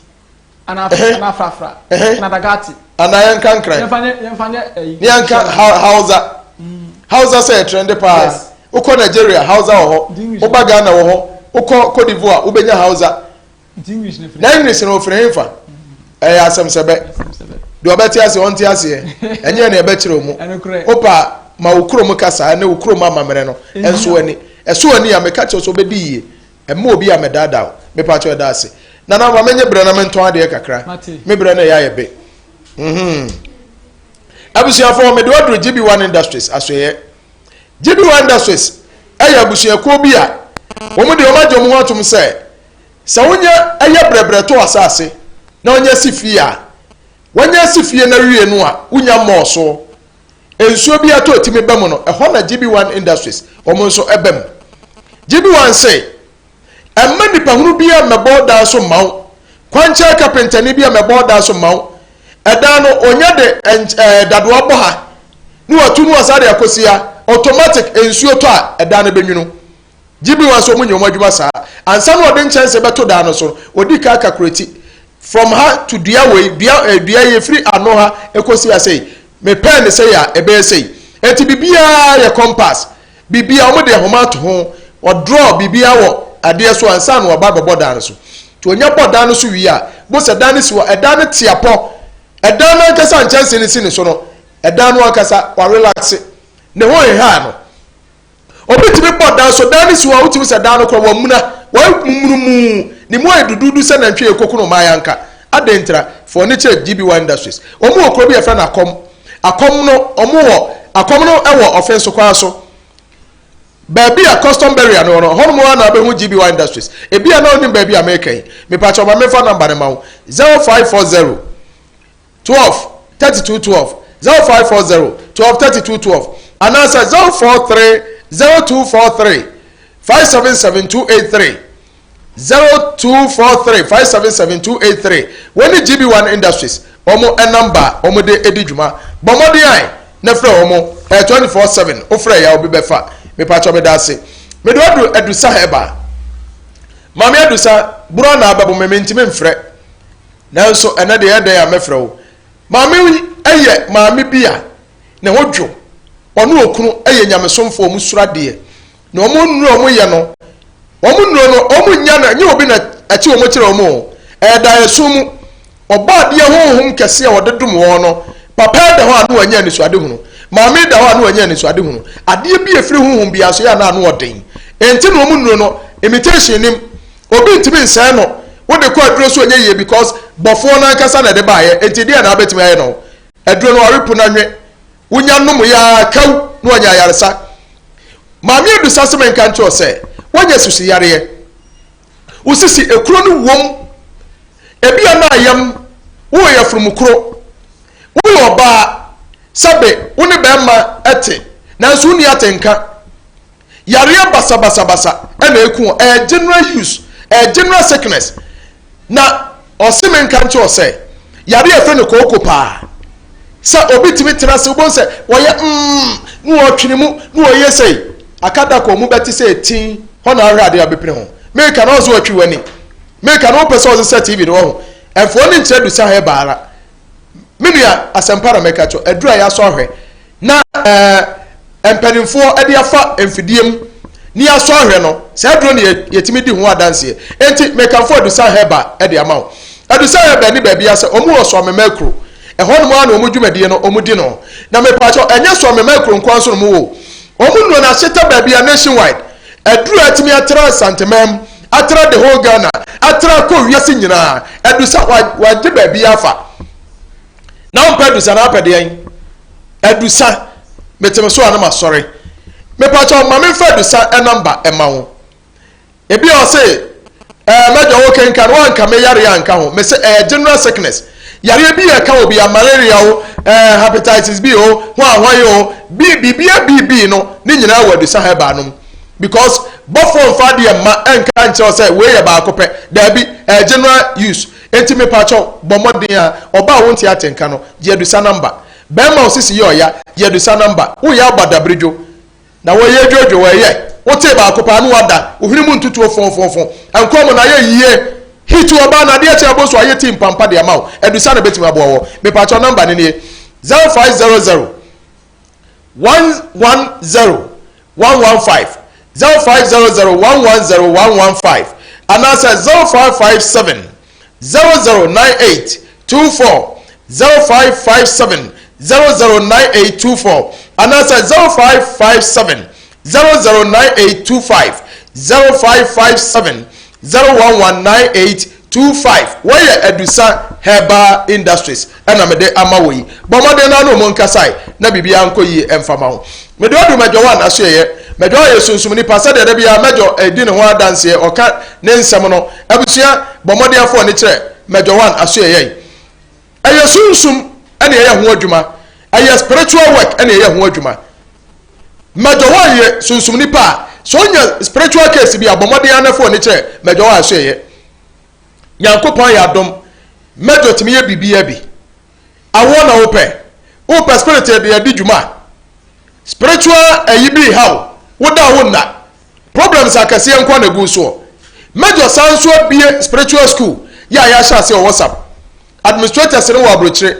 Ana ana Frafra. Ana Dagati. Ana yɛn nka Nkran. Yɛn fa nyɛ yɛn fa nyɛ ɛyi. Ne yɛn nka Hausa. Mm. Hausa sɛ ɛtrɛnde paa. Yes. Wokɔ Nigeria Hausa wɔ hɔ. Woba Ghana wɔ hɔ. Wokɔ Cote d'Ivoire wobɛnya Hausa. Na English no ofiri hefa? Ɛyɛ asɛm sɛbɛ. Deɛ ɔbɛte aseɛ ɔnte aseɛ. Ɛnyɛ nea ɛbɛkyerɛ mu. Wopa ma wo kurom kasa ne wo kurom amammerɛ no ɛnso ani. Ɛso ani a meka kyerɛ sɛ ɔbɛdi yie. Ɛmma obi a mɛdaadaa wo. Mepa kyɛw ɛda ase. Nana ma menye berɛ na mentɔn adeɛ kakra. Me berɛ no ɛyɛ ayɛ be. Mhm. Abusuafoɔ mede waduru GB1 Industries asoɛeɛ. GB1 Industries ɛyɛ abusuakuo bi a wɔn deɛ wɔn agye wɔn ho atom sɛ Sɛ wonya yɛ brɛbrɛ tɔ asase na wonya si fie a, wanya asi fie no awie no a, wonya mmɔɔ so. Nsuo bi atɔ ɛtumi ba mu no, ɛhɔ na GB1 Industries wɔn nso ba mu. GB1 se, ɛmma nipahunu biara mmɛbɔ dan so mma wo, kwankyɛn kapentani bi a mmɛbɔ dan so mma wo. Ɛdan no, onya de ɛɛ dadoa bɔ ha na watu no asa de akɔsi ha, automatic nsuo tɔ a, ɛdan no bɛnwunu. Gye bi wɔn nso wɔn nyɛ wɔn adwuma saa. Ansa na ɔde nkyɛnse bɛto dan no so no, ɔdi kan kakureti. From ha to dua wei, dua eh, dua yi efiri ano ha ekosi ha sei. Mepɛɛ ne sei a, ɛbɛyɛ sei. Enti biribiara yɛ compass. Biribiara wɔn de ahoma ato ho. Ɔdraw biribiara wɔ adeɛ so ansa na waba abɛbɔ dan no so. Nti onya bɔ dan no so wie a, bo sɛ dan no si hɔ, ɛdan no te apɔ. Ɛdan no ankasa nkyɛnse no si ne so no, ɛdan no ankasa warelaxe. Ne ho nhaa no. Obi tumi bɔ dan so, dan no si hɔ a wotumi sɛ dan no koraa wamuna, wayɛ mumurumu, ne mu ayɛ duduudu sɛ nantwi a ɛkɔku no mmaa anka. Adɛn ntira? Fa w'ani kyerɛ GB1 Industries. Wɔn wɔ kuro bi a yɛfrɛ no Akɔm. Akɔm no, wɔn wɔ, Akɔm no wɔ Ɔfenso kwan so. Baabi a custom barrier no wɔ no, hɔnom ara na wobɛhu GB1 Industries. Ebia na wonim baabi a mereka yi. Mepakyɛw ma memfa number no ma wo. 0540. 12 32 12 0540 12 32 12 anaasɛ 043 0243 577 283 0243 577 283 wɔn ne GB1 Industries wɔn namba a wɔn de di dwuma bɔ mmɔden a na frɛ wɔn ɛyɛ 24 7 wofrɛ yɛ a obi bɛfa mepatwɔ meda ase mede waduru adusa hɛba maame adusa buro na abɛbo me mentumi mfrɛ Nanso ɛnnɛ deɛ ɛyɛ dɛn a mɛfrɛ wo. Maame yi yɛ maame bi a ne ho dwo. Ɔne okunu yɛ nyamesomfoɔ, wɔn suro adeɛ. Na wɔn nnuro a wɔyɛ no, wɔn nnuro no, wɔn nnya no, ɛnyɛ obi na ɛkye wɔn kyerɛ wɔn o. Ɛyɛ daeɛso mu. Ɔbɔ adeɛ honhom kɛseɛ a ɔde dom wɔn no, papa yi da hɔ a na wanya anisoadehunu. Maame yi da hɔ a na wanya anisoadehunu. Adeɛ bi a ɛfiri honhom biara so yɛ a na ano ɔden. Enti na wɔn nnuro no, imitation nim. Obi ntumi nsɛe no. Wode kɔ aduro so ɛnyɛ yie because bɔfoɔ no ankasa na ɛde baeɛ nti deɛ na abɛtumi ayɛ no. Aduro no ɔrepo no anwe. Wonya nom yɛ ara kaw na wanya ayaresa. Maame Adusa se menka nkyerɛ wo sɛ woanya sisi yareɛ. Wo sisi ekuro no wom. Ebia na ayam wowɔ yafunu kuro. Woyɛ ɔbaa sɛbe wo ne bɛrima te nanso wonni atenka. Yareɛ basabasabasa na ɛku wɔn. Ɛyɛ general use, ɛyɛ general sickness. Na ɔse me nka nkyerɛ sɛ yareɛ a ɛfrɛ no kooko paa. Sɛ obi tumi tena ase wobɛhu sɛ wɔyɛ mm na wɔtwene mu na wɔyɛ sei. Aka da kɔ mu bɛte sɛ ɛtin hɔ na ahwɛ adeɛ a wobɛpini ho. Meka na ɔsɛ wɔtwi w'ani. Meka na wopɛ sɛ ɔsɛ sɛ TV no wɔ ho. Ɛmfoɔ ne nkyerɛ dusa hɛ baara. Me nua asɛmpa na mɛka kyerɛ aduru a yɛasɔ ahwɛ. na ɛɛ mpanimfoɔ de afa mfidie mu ne yɛasɔ ahwɛ no, saa aduro no yɛtumi di ho adanseɛ. Enti mekamfo Adusa Herbal de ama wo. Adusa Herbal ni baabi asɛ wɔn wɔ Soamema Akuro. Ɛhɔ nom ara na wɔn dwumadie no wɔn di no. Na mepaakyɛw ɛnyɛ Soamema Akuro nko ara nso na wɔn wɔ o. Wɔn nnuro no ahyeta baabi a nationwide. Aduro a atumi atra Asanteman mu, atra the whole Ghana, atra kɔ wiase nyinaa. Adusa wagye baabi afa. Na wompɛ adusa na apɛ deɛn? Adusa. Mete me so a na masɔre. Mepakyɛw ma memfa adusa nɔmba ɛma wo. Ebi a ɔse ɛɛ mɛdwa wo kenkan wanka me yareɛ anka ho. Mese ɛyɛ general sickness. Yareɛ bi a ɛka obi a malaria o, ɛɛ hepatitis B o, hwan hwan o, bi biribiara bii no ne nyinaa wɔ adusa herbal no mu. Because bɔfoɔ mfa adeɛ mma ɛnka nkyerɛ wo sɛ wei yɛ baako pɛ. Daabi, ɛyɛ general use. Enti mepakyɛw, bɔ mmɔden a, ɔbaa a wonte atenka no, gye adusa number. Bɛɛma a osisi yɛ ɔya, gye adusa number. Woyɛ aba dabiridwo, na wɔyɛ dwodwo, ɛyɛ, wotee baako pɛ a na wada, wo hwene mu ntutuo fɔnfɔnfɔn, nkɔɔ mu na ayɛ yie. Heat ɔbaa na adeɛ kye abo so ayɛ tea mpampa de ama wo. Adusa na ebetumi aboa wɔ. Mepakyɛw number no nie, 0500 110 115, 0500 110 115, anaasɛ 0557 0098 24, 0557 009824, anaasɛ 0557 009825, 0557 01198 25 Wɔyɛ Adusa Herbal Industries na mede ama wo yi. Bɔ mmɔden na ne wɔn nkasae na biribiara nkɔ yie mfa ma wo. Mede ɔdu Mɛdwɔ One asoɛeɛ. Mɛdwɔ yɛ sunsum nipa sɛdeɛ da biara Mɛdwɔ di ne ho adanseɛ ɔka ne nsɛm no. Abusua, bɔ mmɔden afa w'ani kyerɛ Mɛdwɔ One asoɛeɛ yi. Ɛyɛ sunsum na ɛyɛ ho adwuma. Ɛyɛ spiritual work na ɛyɛ ho adwuma. Mɛdwɔ One yɛ sunsum nipa a sɛ ɔnya spiritual case bi a bɔ mmɔden ara na fa w'ani kyerɛ Mɛdwɔ One asoɛeɛ. Nyankopɔn ayɛ adom mɛdɔ tumi yɛ biribiaa bi. Awoɔ na wopɛ? Wopɛ spirit de adi dwuma? Spiritual ayi bi reha wo, woda a wonna. Problems akɛseɛ nkoa na egu soɔ. Mɛdɔ san nso abie spiritual school yɛ a yɛahyɛ aseɛ wɔ WhatsApp. Administrators no wɔ abrokyire.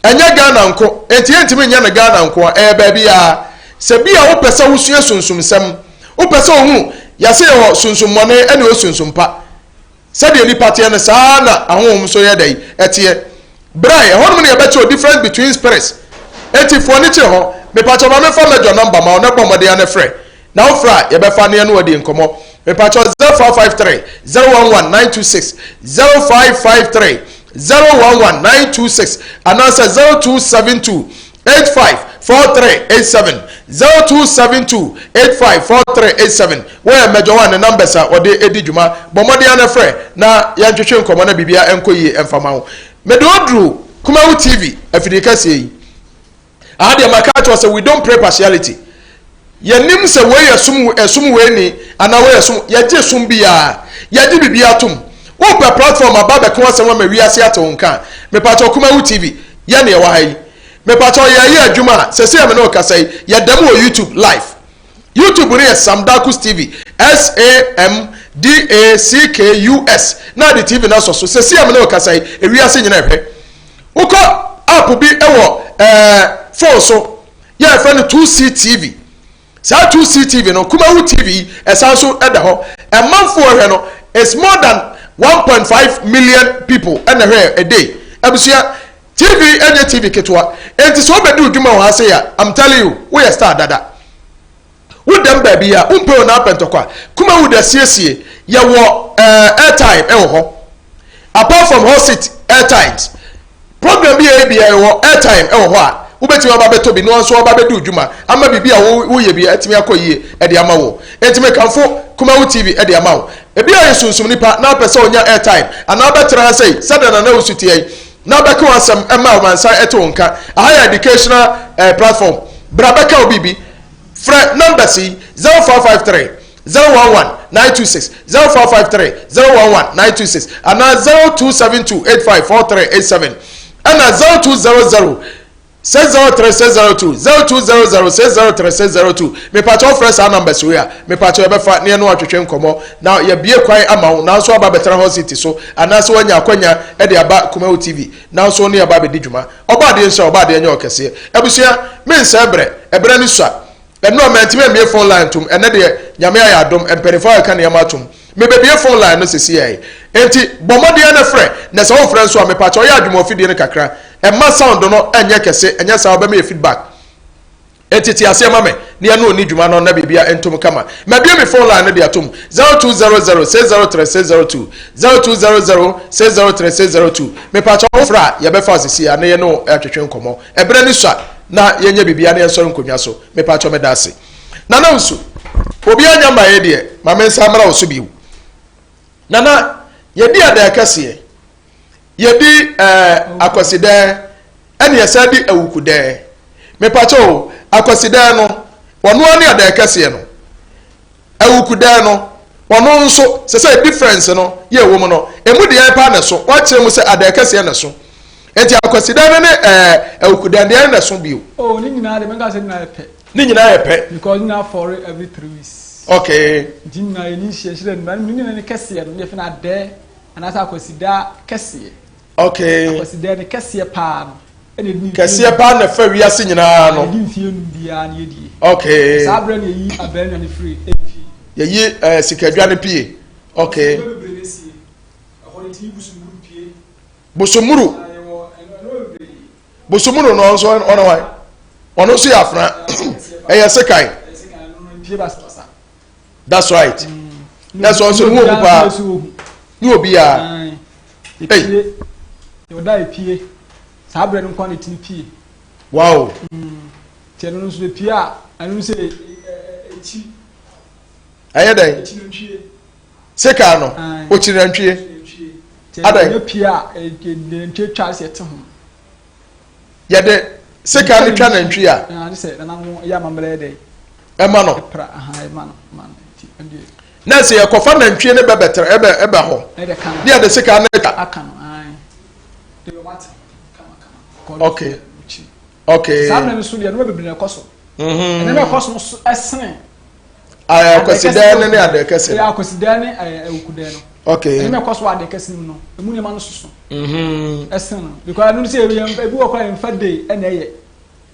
Ɛnyɛ Ghana nko, enti yɛntumi nyɛ no Ghana nkoa, ɛyɛ baabiaa. Sɛ bi a wopɛ sɛ wosua sunsumsɛm, wopɛ sɛ ohunu, yɛse yɛwɔ sunsummɔne ɛne osunsumpa. Sɛdeɛ nnipa teɛ no, saa ara na ahonhom nso yɛ dɛn? Ɛteɛ. Berɛ a ɛhɔnom na yɛbɛkyerɛ wo difference between spirits. Enti fa w'ani kyerɛ hɔ. Mepakyɛw ma memfa major number ma wo na bɔ mmɔden ara na frɛ. Na wofrɛ a, yɛbɛfa na yɛne wo adi nkɔmmɔ. Mepakyɛw 0553 011 926, 0553 011 926 anaasɛ 0272 854387 0272 854387 Wɔyɛ mmɛdwa a ne numbers a ɔde di dwuma. Bɔ mmɔden ara na frɛ na yɛntwetwe nkɔmmɔ na biribiara nkɔ yie mfa ma wo. Mede wo duru Kumawu TV afidie kɛseɛ yi. Aha deɛ maka akyerɛ wo sɛ we don't pray partiality. Yɛnim sɛ wei yɛ som ɛsom wei ni anaa wei yɛ som yɛgye som biara yɛgye biribiara tom. Wopɛ platform aba abɛka w'asɛm ama wiase ate wo nka a, mepakyɛw Kumawu TV yɛ nea ɛwɔ ha yi. Mepakyɛw yɛyɛ adwuma a sɛsei a me ne wo kasa yi yɛda mu wɔ YouTube live. YouTube no yɛ Sam Darkus TV, S-A-M-D-A-C-K-U-S, na ade TV no asɔ so. Sɛsi a me ne wo kasa yi, ewiase nyina ɛhwɛ. Wokɔ app bi wɔ ɛɛ phone so, yɛ ɛfrɛ no 2C TV. Saa 2C TV no, Kumawu TV yi, ɛsan so ɛda hɔ. Ɛmanfoɔ ɛhwɛ no, it's more than 1.5 million people ɛna ɛhwɛ a day. Abusua, TV ɛnyɛ TV ketewa. Enti sɛ wobɛdi wo dwuma wɔ ha sei a, I'm telling you, woyɛ star dada. Wo dɛm baabi a, wompɛ o na apɛ ntɔkwa. Kumawood asiesie, yɛwɔ eh, airtime ɛwɔ hɔ. Apart from hot seat airtimes, program bi a ɛyɛ biara yɛwɔ airtime ɛwɔ hɔ a, wobɛtumi aba bɛtɔ bi na wɔn nso aba bɛdi wo dwuma ama biribi a woyɛ bi atumi akɔ yie ɛde ama wo. Enti mekamfo Kumawood TV ɛde ama wo. Ebi a yɛ sunsum nipa na apɛ sɛ onya airtime anaa wobɛtena ha sei sɛdeɛ Nana Owusu teɛ yi, na bɛka w'asɛm ma ɔmansan ɛte wo nka. Aha yɛ educational eh, platform. Bra bɛka wo biribi. Frɛ numbers yi 0553 011 926, 0553 011 926 anaa 0272 854387 ɛna 0200. 603 602 0200 603 602 Mepakyɛ wofrɛ saa numbers wei a, mepakyɛ yɛbɛfa na yɛne wo atwetwe nkɔmmɔ na yɛabue kwan ama wo nanso aba abɛtena hot seat so anaasɛ woanya akwanya de aba Kumawu TV nanso wo ne yɛaba abɛdi dwuma. Ɔbɔadeɛ nhyira wo, Ɔbɔadeɛ nyɛ wo kɛseɛ. Abusua, mensɛe berɛ, ɛberɛ no sua. Ɛnora mantumi ammue phone line ntom, ɛnnɛ deɛ Nyame ayɛ adom, mpaninfoɔ akeka nneɛma atom. Mebɛbue phone line no sesiei. Enti bɔ mmɔden ara na frɛ, na sɛ womfrɛ nso a, mepakyɛw yɛ adwuma wɔ fidie no kakra. Mma sound no nyɛ kɛse, ɛnyɛ saa a wobɛma yɛ feedback. Enti te aseɛ ma me na yɛne wo nni dwuma no na biribia ntom kama. Mabue me phone line no de atom, 0200 603 602, 0200 603 602. Mepakyɛw wofrɛ a, yɛbɛfa wo sesiei ara na yɛne wo atwetwe nkɔmmɔ. Ɛberɛ no sua na yɛnyɛ biribiara na yɛnsɔre nkonnwa so. Mepakyɛw meda ase. Nana Nsu, obiara nya mmaeɛ deɛ, ma me nsa mmra wo so bio. Nana, yɛdi adan kɛseɛ, yɛdi ɛɛ eh, akwasidɛɛ, ɛne yɛsan di awukudɛɛ. Mepakyɛw o, akwasidɛɛ no, wɔn ara ne adan kɛseɛ no. Awukudan no, ɔno nso, sɛ sɛ difference no yɛ ɛwɔ mu no, ɛmu deɛn paa na ɛso? Woakyerɛ mu sɛ adan kɛseɛ na ɛso. Enti Akwasidan no ne ɛɛ Awukudan deɛn na ɛso bio? Oh, ne nyinaa deɛ mɛka sɛ ne nyinaa yɛ pɛ. Ne nyinaa yɛ pɛ. Because ne nyinaa fɔre every 3 weeks. Okay. Nti ne nyinaa yɛ ne nhyia nhyira ne nyinaa ne kɛseɛ no, ne yɛfɛ no adɛɛ anaasɛ Akwasida kɛseɛ. Okay. Akwasidan ne kɛseɛ paa no. Kɛseɛ paa na ɛfa wiase nyinaa no. Yɛdi mfie num biara na yɛdie. Okay. Saa berɛ na yɛyi abɛɛnwa no firi pie. Yɛyi ɛɛ eh, sikadwa no pie. Okay. Bosomuru. Bosomuru no nso ɔno hwan? Ɔno nso yɛ afena. Ɛyɛ sekan. That's right. Na sɛ ɔnso ne ho obu paa. Ne obiara. Ei. Ɔda epie. Saa berɛ no nko na ɛtumi pie. Wow. Nti ɛno nso epie a ɛno nso ekyi. Ɛyɛ dɛn? Ekyi nantwie. Sekaa no, okyi nantwie. Adɛn? Ɛnyɛ pie a nantwie twa sɛ ɛte ho. Yɛde sekaa no twa nantwie a. Ade sɛ nananom yɛ amammerɛ yɛ dɛn? Ɛma no. Ɛpra aha ɛma no ma no nti ɛndeɛ. Na sɛ yɛkɔfa nantwie no bɛ bɛtɛ ɛbɛ ɛbɛ hɔ. Ne yɛde sekaa no atwa. Aka no ae. De wɔn ate kama kama. Okay. Okay. Saa mmerɛ no so deɛ nneɛma bebree na ɛkɔ so. Nneɛma ɛkɔ so no so ɛsene. Akwasidɛn no ne adeɛ kɛse no. Akwasidɛn ne awukudɛn no. Okay. Nneɛma ɛkɔ so wɔ adeɛ kɛse no mu no emu nneɛma no soso. Ɛsene no because ɛno sɛ ebi wɔ kɔ a yɛnfa day ɛna ɛyɛ.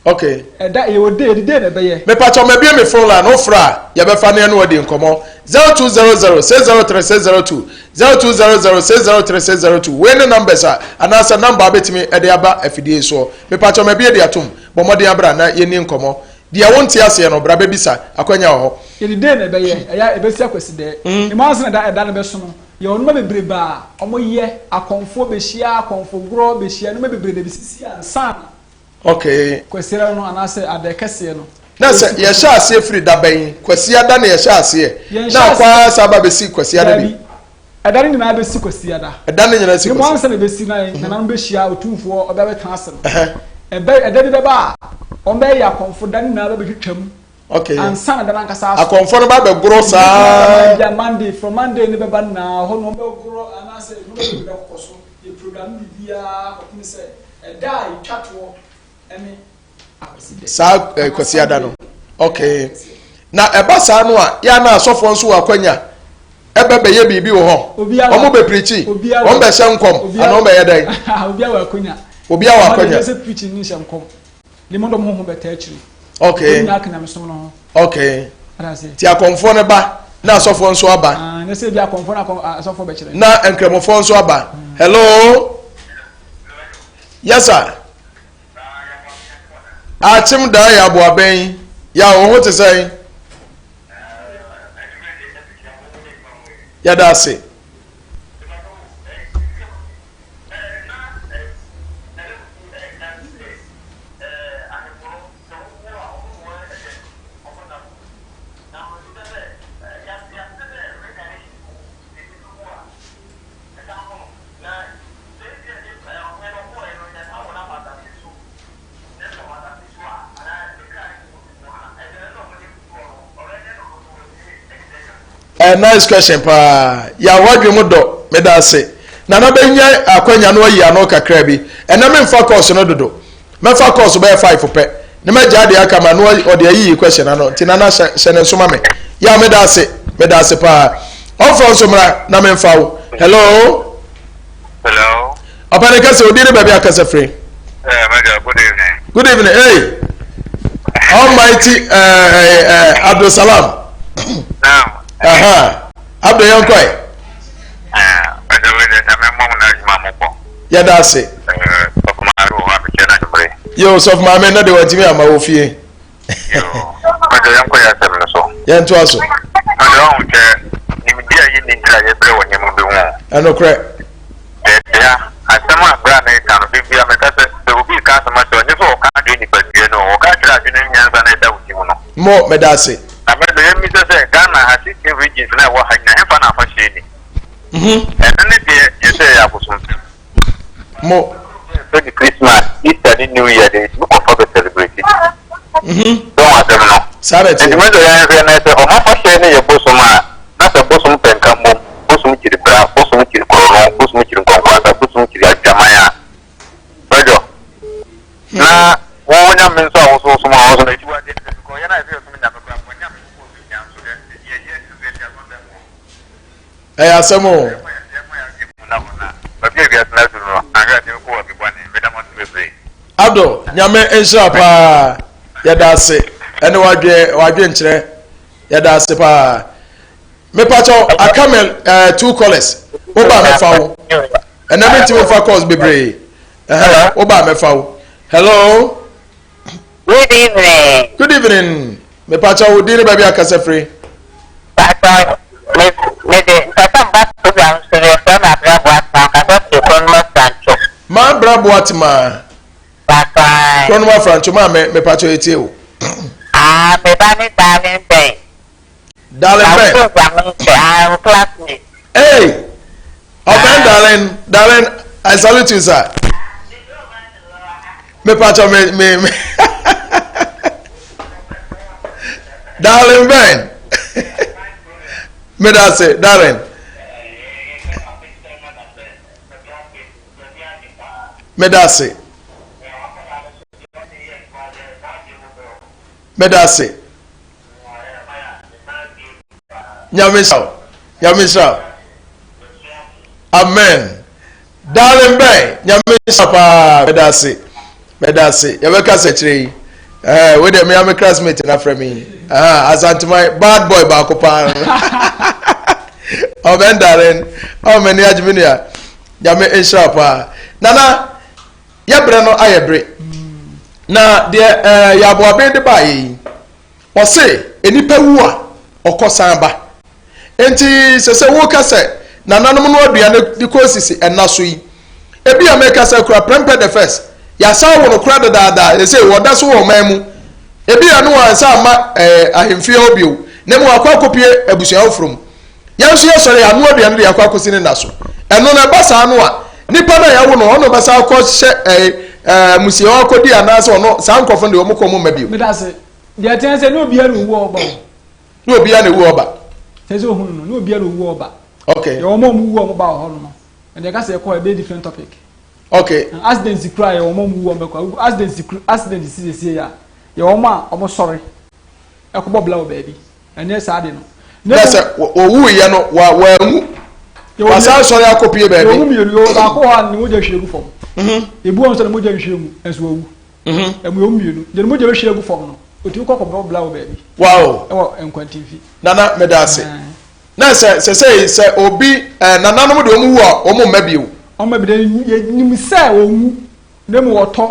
Okay. Ɛda yɛ wɔ day yɛde day na ɛbɛyɛ. Mepatwa mabie me phone line wofrɛ a yɛbɛfa ne ɛne wadi nkɔmmɔ 0200 603 602 0200 603 602 wei ne numbers a anaasɛ number a wobɛtumi de aba afidie soɔ. Mepatwa mabie de atom bɔ mmɔden abra na yɛnni nkɔmmɔ. Deɛ wonte aseɛ no bra bɛbisa akwanya wɔ hɔ. Yɛde day na ɛbɛyɛ ɛyɛ a ɛbɛsi akwasidɛɛ. Emu ansa na ɛda no bɛso no yɛwɔ nnoɔma bebrebe a wɔyɛ akɔmfoɔ bɛhyia akɔmfo gorɔ bɛhyia nnoɔma bebree na ɛbɛsisi ansa na Okay. Kwasiada no anaasɛ ada kɛseɛ no. Na sɛ yɛhyɛ aseɛ firi da bɛn? Kwasiada na yɛhyɛ aseɛ. Na akɔ ara saa ba bɛsi Kwasiada bi. Ɛda no nyinaa bɛsi Kwasiada. Ɛda no nyinaa si Kwasiada. Mu ansa na ɛbɛsi na nananom bɛhyia otumfoɔ ɔbɛ abɛtena ase no. Ɛbɛ ɛda bi bɛba a wɔn bɛyɛ akɔmfo da no nyinaa bɛbɛtwitwa mu. Okay. Ansa na da no ankasa aso. Akɔmfo no ba bɛgoro saa. Bia Monday from Monday ne bɛba nyinaa hɔ no wɔn bɛgoro anaasɛ nneɛma bebree bɛkokɔ so. Yɛ program biribiara kɔpem sɛ Ɛda a etwa toɔ ne Akwasiada. Saa eh, Kwasiada no. Okay. Na ɛba saa no a, yɛ na asɔfoɔ nso wɔ akwanya ɛbɛ bɛyɛ biribi wɔ hɔ. Wɔn bɛ pirikyi, wɔn bɛ hyɛ nkɔm, anaa wɔn bɛyɛ dɛn? Obiara wɔ akwanya. Obiara wɔ akwanya. Wɔn de pirikyi ne hyɛ nkɔm. Ne mu dɔm ho bɛtaa akyiri. Okay. Wɔn nyinaa ka nyamesom no ho. Okay. Ti akɔmfoɔ no ba na asɔfoɔ nso aba. Ah, ne sɛ bi akɔmfoɔ na asɔfoɔ bɛkyerɛ. Na nkramofoɔ nso aba. Hello. Yes sir. Akyem daa yɛ aboabɛn. Ya wo ho te sɛn? Yɛda ase. Eh, nice question paa. Ya wadwe mu dɔ, meda ase. Nana bɛnya akwanya no ayi ano kakra bi. Ɛnɛ memfa course no dodo. Mɛfa course bɛyɛ 5 pɛ ne mɛgyaa deɛ aka ma no ɔde ayiyi question ano nti nana hyɛ hyɛ ne nso ma me. Ya meda ase meda ase paa. Ɔmfrɛ nso mmra na memfa wo. Hello. Hello. Ɔpɛni kɛse odi ne baabi akasa firi. Eh, Major, good evening. Good evening. Hey. Almighty uh, uh, uh, Abdul Salam. Now. Aha. Abdul yɛn kɔɛ. Major, wei de nyame mmɔ mu na adwuma mo bɔ. Yɛda ase. Sɔfo maame wɔ hɔ a mekyɛ no anwummere. Yo, sɔfo maame na de watumi ama wɔ fie. Yo, Major yɛnkɔ yɛ asɛm no so. Yɛntoa so. Major ɔhu sɛ nimdeɛ a yɛnni nti a yɛbrɛ wɔ nneɛma bi ho. Ɛnokorɛ. Bia, asɛm a bra no reka no, da biara meka sɛ, sɛ obi reka asɛm akyerɛ wo, ɛnyɛ sɛ ɔka akyerɛ nipadua no o, ɔka kyerɛ adwene ne nyansa no a ɛda wo ti mu no. Mo, meda ase. Na me de, yɛmmisa sɛ, Ghana ha, 16 regions no a ɛwɔ ha nyinaa, hefa na afahyɛ nni? Ɛno ne deɛ yɛsɛ ɛyɛ abosomsɛm. Mo. Yɛfrɛ no Christmas, Easter ne New Year deɛ, yɛtumi kɔfa bɛ celebrate. So ho asɛm no? Saa na ɛteɛ. Nti me deɛ yɛnhwɛ na sɛ wɔn afahyɛ no yɛ bosom a, na sɛ bosom pɛ nka mmom, bosom kyiri bra, bosom kyiri korɔno, bosom kyiri nkɔnkɔnsa, bosom kyiri adwaman a, bɛdɔ. Na wo Nyame nso a woso som a wɔsom akyiwadeɛ no sɛ because yɛn a yɛsɛ yɛsom Nyame koraa mpo Nyame wɔ bi nya nso yɛ yɛ yɛ nso yɛte asɔndɛm wɔ. Ɛyɛ asɛm o. Baabi a wiase no aduru no, anhwɛ a ɛbɛkɔ baabi bɔne. Meda mo ase bebree. Abdul, Nyame nhyira paa. Yɛda ase ɛne wadwe wadwenkyerɛ. Yɛda ase paa. Mepakyɛw aka me eh, two callers. Woba mɛfa wo. Ɛnɛ mentumi mfa calls bebree. Ɛhɛn, woba mɛfa wo. Hello. Good evening. Good evening. Mepakyɛw wo din ne baabi akasa firi. Pakyɛw, me me de mpɛsɛ mba program so yɛfrɛ me Abra Boatema nkasa firi Kronoma Franco. Ma Abra Boatema. Pakyɛw. Kronoma Franco ma me mepakyɛw etie o. Ah, me ba ne darling Ben. Darling Ben. Na program no sɛ ah, wo classmate. Hey, Ọbẹn oh, darling, darling, I salute you sir. Me pakyɛw me me me. Darling Ben. Me da se, darling. Me da se. Me da se. Nyame nhyira wo. Nyame nhyira wo. Amen. Darling Ben, nyame nhyira paa. Meda ase. Meda ase. Yɛbɛka sɛ kyerɛ yi. Eh, wei deɛ mea me classmate na frɛ me. Ah, Asanteman bad boy baako paa. Ɔbɛn darling. Ɔ m'ani agye me nua. Nyame nhyira paa. Nana, yɛbrɛ no ayɛ bere. Na deɛ eh, yɛaboaben de baayɛ yi, Ɔse nnipa wu a ɔkɔ san ba. Enti sɛ sɛ woka sɛ nananom no aduane de kɔsisi ɛna so yi, ebia meka sɛ kura Prempeh the first, yɛasan awo no kora dedaada, sɛsei wɔda so wɔ ɔman mu. Ebia no wansa amma eh, ahemfie hɔ bio, na mmom akɔ akɔpue abusua foforɔ mu. Yɛn nso yɛsɔre a, ano aduane de akɔ akɔsi ne nna so. Ɛno no, ɛba saa no a, nipa no a yɛawo no, ɔno bɛsan akɔhyɛ eh, eh, amusiɛ hɔ akɔdi anaasɛ ɔno, saa nkurɔfoɔ no deɛ wɔn kɔ wɔn mma bio. Meda ase. Deɛ ɛteɛ sɛ ne obiara na owu ɔba o. Ne obiara na ewu ɔba. Sɛ sɛ ohun no, ne obiara na owu ɔba. Okay. Yɛ wɔn a wɔn wu wɔn ba wɔ hɔ no. Ɛdeɛ ɛka sɛ ɛkɔ ɛbɛyɛ different topic. Okay. Accident kura yɛ wɔn a wɔn wu wɔn bɛkɔ. Accident kura accident si siesie ya. Yɛ wɔn a wɔn sɔre ɛkɔbɔ bla wɔ baabi. Ɛnyɛ saa de no. Na sɛ owu yɛ no wa wɔanwu. Wasan sɔre akɔpie baabi. Yɛ wɔn mmienu yɛ baako hɔ a ne mogya hwie gu fam. Ebi wɔn nso ne mogya nhwie ngu ɛnso wawu. Ɛmu yɛ wɔn mmienu. Deɛ ne mogya bɛhwie agu fam no, otumi kɔ kɔbɔ bla wɔ baabi. Wow. Ɛwɔ nkwantinfi. Nana meda ase. Na sɛ sɛ sɛ sɛ obi ɛɛ nananom de wɔn wu a wɔn mma bio. Wɔn mma bi de yɛnim sɛ wɔn wu na mu wɔtɔ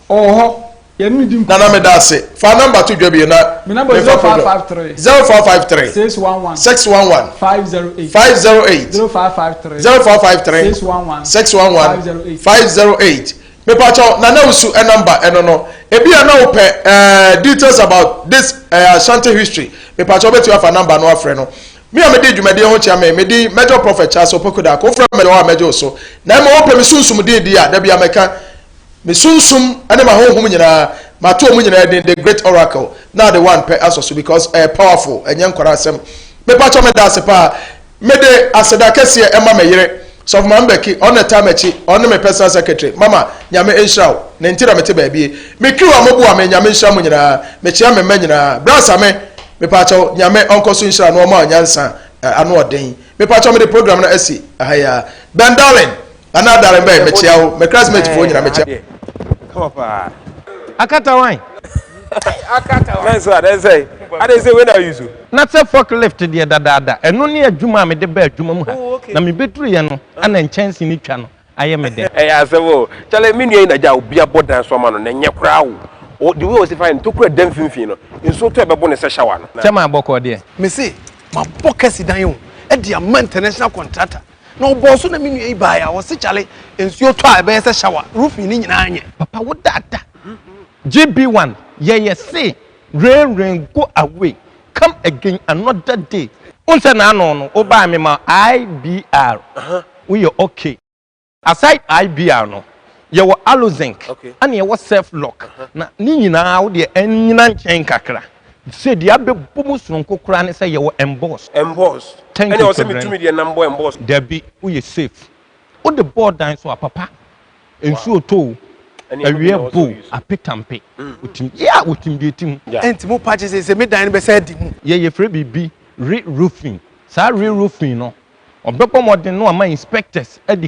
ɔwɔ hɔ yɛne no di nkɔmmɔ. Nana meda ase. Fa number to dwa bio na. Me number 0553. 0553. 611. 611. 508. 508. 0553. 0553. 611. 611. 508. 508. Mepakyɛw Nana Wusu number ɛno no. Ebi a na wopɛ eh, details about this eh, Ashanti history. Mepakyɛw wobɛtumi afa number no afrɛ no. Me a medi dwumadie ho kyea me, me din Major Prophet Charles Opoku Darko. Wofrɛ me Major a mɛgye wo so. Na mmom wopɛ me sunsum din di a, da bi a mɛka. Me sunsum ne m'ahonhom nyinaa, mato wɔn nyinaa din The Great Oracle. Na ade one pɛ asɔ so because ɛyɛ powerful, ɛnyɛ nkwadaa asɛm. Mepakyɛw meda ase paa. Mede aseda kɛseɛ ɛma me yere. Sɔfo Maame Becky, ɔno na ɛtaa m'akyi, ɔno ne me personal secretary. Mama, Nyame nhyira wo. Ne nti na mete baabi yi. Me crew a moboa me, Nyame nhyira mo nyinaa. Mekyea me mma nyinaa. Bra Same, mepaakyɛw, Nyame ɔnkɔ so nhyira na ɔma wo nyansa ano ɔden. Mepaakyɛw mede program no asi ha yi ara. Ben Darling, anaa Darling Bɛn, mekyea wo. Me classmate foɔ nyinaa mekyea. Kama paa. Akata wan? Akata wan? Nanso adɛn sɛ adɛn sɛ wei na use. Na sɛ fork lift deɛ dadaada, ɛno ne adwuma a mede baa adwuma mu ha, na mebɛduruiɛ no na nkyɛnse no twa no ayɛ me dɛ. Ɛyɛ asɛm o. Kyale me nua yi na gya obi abɔ dan so ama no na ɛnyɛ koraa o. O the way ɔsi fa yɛ no tokura da mfimfini no nsuo tɔ ɛbɛbo no sɛ shower no. Kyɛ maa bɔkɔɔ deɛ. Mese mabɔ kɛse dan o de ama international contractor na ɔbɔɔ so na me nua yi baeɛ a ɔse kyale nsuo tɔ a ɛbɛyɛ sɛ shower roofing no nyinaa nyɛ. Papa wo dada GB one yɛyɛ se rain rain go away come again another day. Wohu sɛ n'ano no wo baa me ma IBR woyɛ okay. Aside IBR no yɛwɔ Alozinc ɛna yɛwɔ self lock na ne nyinaa wo deɛ ɛnyina nkyɛn kakra sɛ deɛ abɛbɔ mu sononko koraa ne sɛ yɛwɔ emboss. Emboss Thank ɛna you ɔsɛ Kwadran. metumi deɛ nam bɔ emboss. Dabi woyɛ safe wode bɔɔ dan so a papa nsuo tɔ o Ɛne ɛno bi na awia ɔsɛ bɔ o ɔuse. apetampe otim yeah otim deɛ ɛtim. Ɛnti mo pa kyɛ sɛ sɛ me dan no bɛsɛ adi mu. Yɛ yɛfrɛ biribi re-roofing saa re-roofing no Ɔbɛbɔ mmɔden na wama inspectors adi